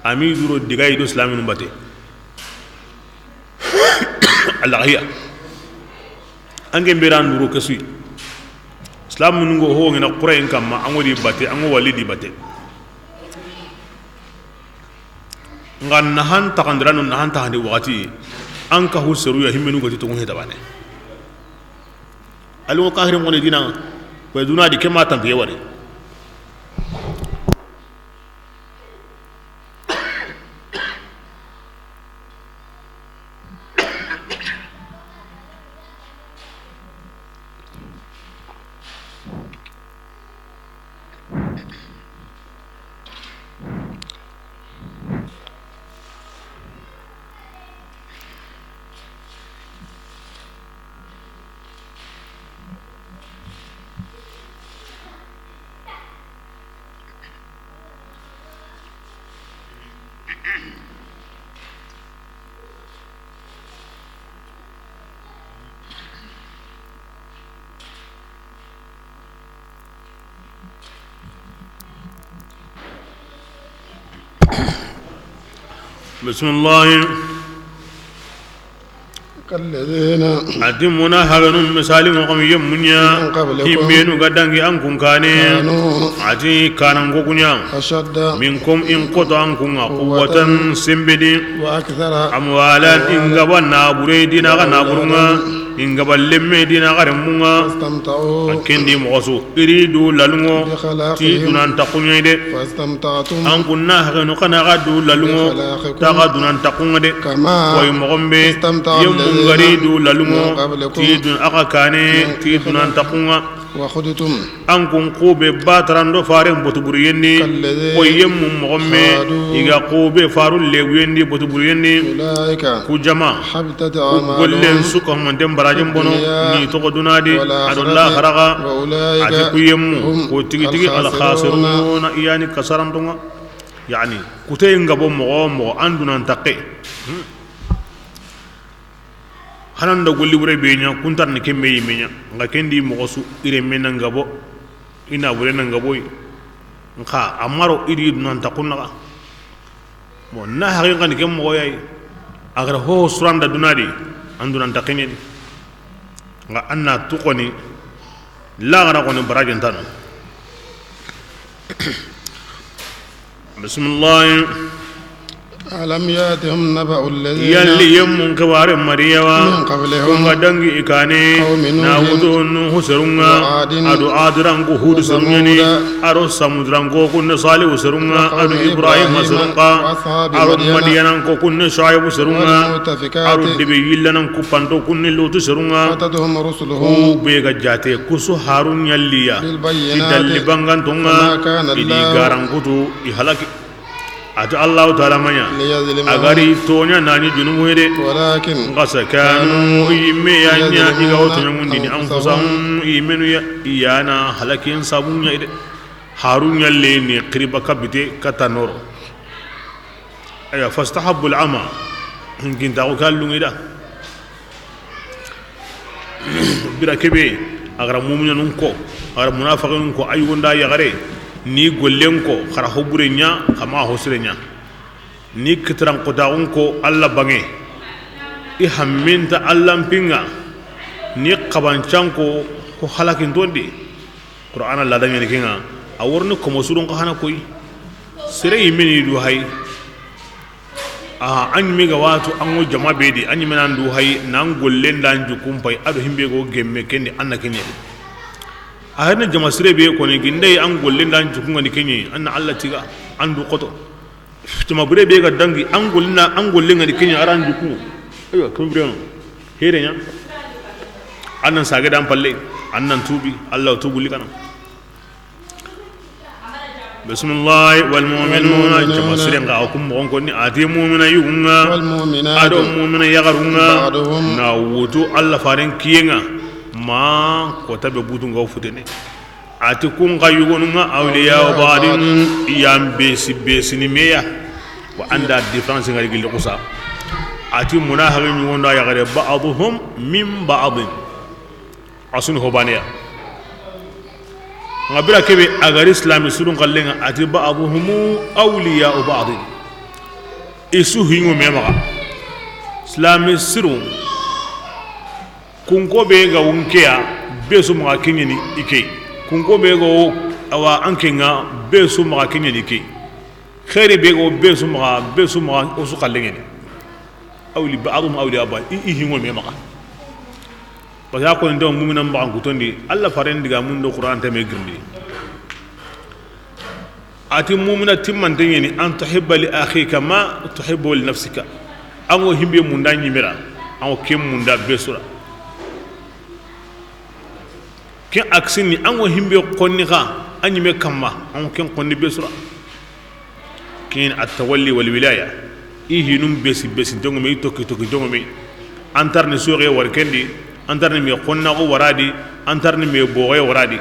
Ami duro digayi do islaminu bate. Alla hiya. Ange mbera nduro kesui. Islaminu ngo ho ngena qurayin kamma ango di bate ango wali di bate. Nga nahan taxandirano nahan taxandi waxati. An ka hu seruya himmenu goti tongu hetabane. Alu kahirin ngone dina. Ko duna di kema tampiye wari. Bisimilahi. Kalladhina. A ti munahaxenu misali moxo mi yemmuɲa. Min qablikum. Himmenu ga dangi an kun kane. Kanu. A ti kananko kuɲa. Ashadda. Minkum in koto an kunŋa. Quwwatan. Quwwatan sembedi. Wa akthara. Amwalan. Amwalan. Ingaba nabure dina ga naburunŋa. Awladan. N gaba lemme dina xarenmun ŋa. فاستمتعوا A ken di moxo su, i ri du lalun ŋo, ti بخلاقهم dunan taxun ɲa yi de. فاستمتعتم An kun na haxenu xa na xa du lalun ŋo, بخلاقكم ta xa dunan taxun ŋa de. كما Koy moxon be, استمتع yemmun ga ri الذين du lalun ŋo, من قبلكم ti dun a xa kane, من ti dunan taxun ŋa. وخضتم An kun xube batarando faren botu buriyen di, كالذي koy yemmun moxon be, خاضوا i ga xube faru leguyen di botu buriyen di. أولئك Ku jama, حبطت ku gollen أعمالهم su ka manten barajen bono, في الدنيا ni toxo duna di, والآخرة a do laxara ga. وأولئك A ti ku yemmu, هم ko tigi tigi الخاسرون alkhasiruna, i yani kasaranton ŋa. Yani, kuteye n gabo moxo moxo, an dunan taxe. Hanan da golli bure be ɲa, kuntar ni kembe yi me ɲa. N ga ken di moxo su, i renme na n gabo, i na bure na n gabo yi. Nxa, a ma ro i ri dunan taxun ŋa. Bon, na haxi n xa ni ken moxo ya yi. A ga ra ho suranda duna di, an dunan taxen ɲa ni. Nxa an na tu xoni, laxara xoni barajen tanu. Bisimilahi. ألم يأتهم نبأ الذين Yalli yemmun xibare ma ri ya wa? من قبلهم Kun ga dangi i kane, قوم نوح na wutu Nuhu serun ŋa, وعاد a do Adiranko Hudu serun ɲa ni, وثمود a do Samudiranko kun ne Salihu serun ŋa, a do وقوم Ibrahima إبراهيم serun ŋa, وأصحاب a do مدين Madiyananko kun ne Shuaibu serun ŋa, والمؤتفكات a do debe yillananko panto kun ne Lutu serun ŋa. أتتهم رسلهم Ku be ga jate, ku su Harun yalli ya. بالبينات Ti dalli banganton ŋa, فما كان i di الله garankutu, i halaki. A ti Allahu Taala ma ɲa, ليظلمهم a ga ri toɲa na ɲi junubu ye de. ولكن Nxa sa kanu, كانوا i yimme ya ɲa, i ga wo يظلمون toɲa mundini, أنفسهم أنفسهم, i yimmenu ya, i ya na halakin sabun ɲa i de. Harun yalle ni xiriba kabite kata noro. Aya, فاستحبوا العمى, hinkintaxu ke a lungi da. Bira kebe, a ga ra muminanun ko, a ga ra munafiqinun ko, a yugo nda yaxare, ni gollen ko, xa ra ho bure ɲa, xa ma ho sire ɲa. Ni kitiran kotaxun ko, Alla bange, i hamminta Alla n pinga, ni xabancan ko, ho halakinton di. Qur'ana lada ɲa ni ken ŋa, a wori ni komo surun xa hana koy. Sere yimme ni du hay. A, an ɲimme ga watu an ŋo jama be di, an ɲimme nan du hay, nan gollen da an jukun pay, a do himbe go gemme ken di an na ken ɲa. A hari ni jama sire be ko ni gindey an gollen da an jukun ŋa ni ken ɲa, an na Alla tiga, an du xoto. Tuma bure be ga dangi, an gollen da, an gollen ŋa ni ken ɲa, a ra an juku. Aywa, tuma bure no. Here ɲa. An nan sage dan palle, an nan tubi, Alla tubu li kana. Bisimilahi, والمؤمنون, والمؤمنون, jama siren ga kun moxon konni, a ti mumina yugun ŋa, والمؤمنات, a do mumina yaxarun ŋa, بعضهم, na wutu Alla faren kiyen ŋa, ma kota be butun ga futene. A ti kun ga yugonun ŋa, أولياء بعض, yan besi besini me ya. Wa an da différence ŋa ri gilli kusa. A ti munafiqin yugon da yaxare, بعضهم من بعض. A su ni ho baane ya. Nga bira kebe a ga ri silami sirun kallen ŋa, a ti بعضهم أولياء بعض. I su hingo me maxa. Silami sirun, kunko be ga wunkeya, be su maxa keɲeni i ke. Kunko be ga wo, awa, an ke ŋa, be su maxa keɲeni i ke. Xeeri be ga wo, be su maxa, be su maxa, o su kallen ŋeni. Awli, بعضهم أولياء بعض, i, i hingo me maxa. Parce que a ko ndo mumina maxa n kutondi, Alla faren diga mun do Qur'an teme girindi. A ti mumina timmante ɲeni, أن تحب لأخيك ما تحب لنفسك. An ŋo himbe munda ɲimera, an ŋo ken munda be su ra. Ken aksini, an ŋo himbe xonni xa, an ɲime kamma, an ŋo ken xonni be su ra. Ken التولي والولاية. I hinun besi, besi, ntongo me, i tokki, tokki, ntongo me. An tarni soxe wari kendi, an tarni me xonna ko waradi, an tarni me boxe waradi.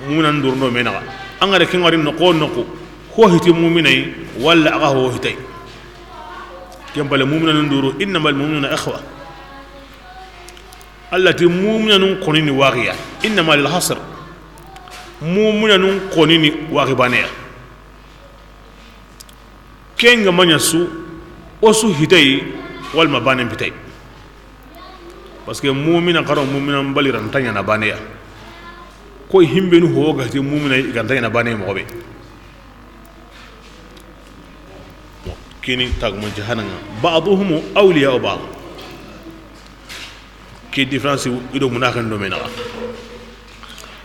Mumina ndurundo me naxa. An ga da ken wari noxo, noxo. Ho hiti mumina yi, walla a ga ho hitay. Ken bale mumina nduru, إنما المؤمنون إخوة. Alla ti mumina nun xoni ni waxiya. إنما للحصر. Mumina nun xoni ni waxi baane ya. Ken ga ma ɲa su, o su hitay, walma baanen pitay. Parce que mumina xaro mumina mbali ra nta ɲaana baane ya. Koy himbenu ho ga ti mumina i ga nta ɲaana baane moxo be. Kini taguma jahannama. بعضهم أولياء بعض. Différence i do munahaxen do me naxa.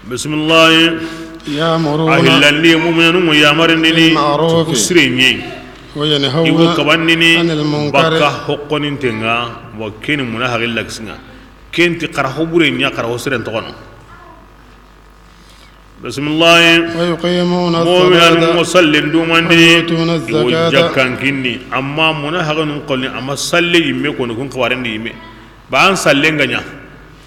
Bisimilahi. يأمرون A hillandi muminanu ŋa yamarindini بالمعروف ku sire ɲi. I wo وينهون kabandini عن المنكر bakka hokkoninten ŋa. Wa ken ni munahaxi laxi ŋa. Ken ti xara ho bure ɲa, xara ho siren toxono. Bisimilahi. ويقيمون Muminanu الصلاة ŋa sallen dumandi. ويؤتون I wo الزكاة jakkan kinni. Amma munahaxinun xoni, amma salle yimme koni, kun xawarendi yimme. Ba an sallen ga ɲa,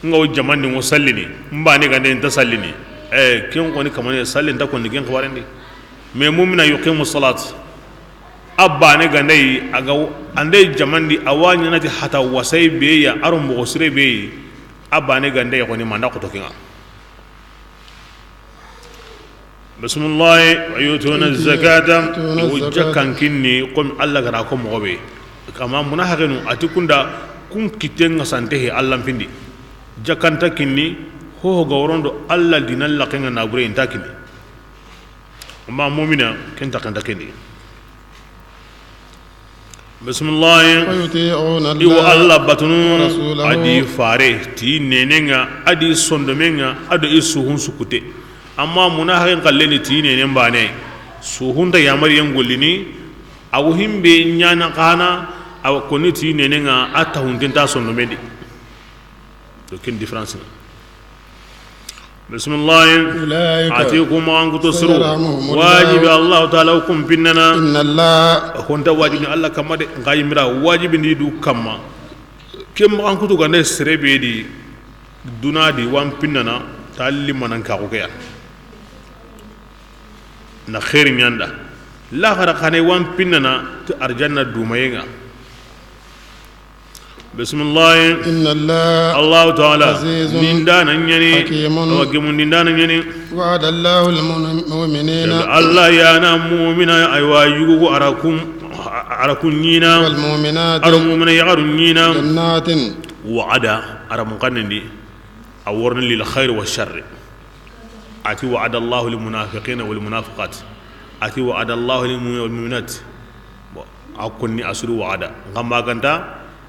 n ga wo jamandi ŋo sallini, n bane gande nta sallini. Eh, ken xoni kamane sallen ta konni ken xawarendi. Mais mumina yuqimu salat. A bane gande yi, a ga ande jamandi, a wa ɲanati hata wasay be ya, a ro moxo sire be yi. A bane gande yi xoni manda xoto kinga. Bisimilahi. ويؤتون الزكاة I wo jakkan kinni, comme Allah ga ra ko moxo be. Kama munahaxinu, a ti kunda, kun kitten ŋa sante he Allah n pindi. Jakkan ta kinni, ho ho ga worondo Allah dinan laxen ŋa na bure i nta kinni. Amma mumina, ken ta kanta kendi. Bisimilahi. ويطيعون الله I wo Allah batunu, ورسوله a di fare, ti nenen ŋa, a di sondomen ŋa, a do i suhun sukute. Amma munahaxin xalleni ti nenen bane, suhun ta yamariyen gollini, a wo himbe ɲana xana, a wo koni ti nenen ŋa, a tahunten ta sondomen di. To ken différence ni. Bisimilahi. أولئك A ti ku maxankuto siru. سيرحمهم الله Wajibi Allahu Taala wo kun pinnana. إن الله Xonta wajibini Allah kamma de, nxa yimira wajibindi du kamma. Ke maxankuto gande sere be di, duna di wa n pinnana, ta limanan ka ko ke ya. Na xeeri ɲanda. Laxara xane wa n pinnana, ti arjanna dumayen ŋa. Bisimilahi. إن الله Allahu Taala عزيز nin dana ɲani, حكيم awa gemun nin dana ɲani. وعد الله المؤمنين Allah ya na mumina, aywa, yugu ko arakun, arakun ɲina. والمؤمنات Aro mumina yaxarun ɲina. جنات Wa'ada, ara mun kanindi. A worni lil khair wa sharri. A ti, وعد الله المنافقين والمنافقات. A ti, وعد الله المؤمنين والمؤمنات. Bon, a konni a suru wa'ada. Nxa ma ganta,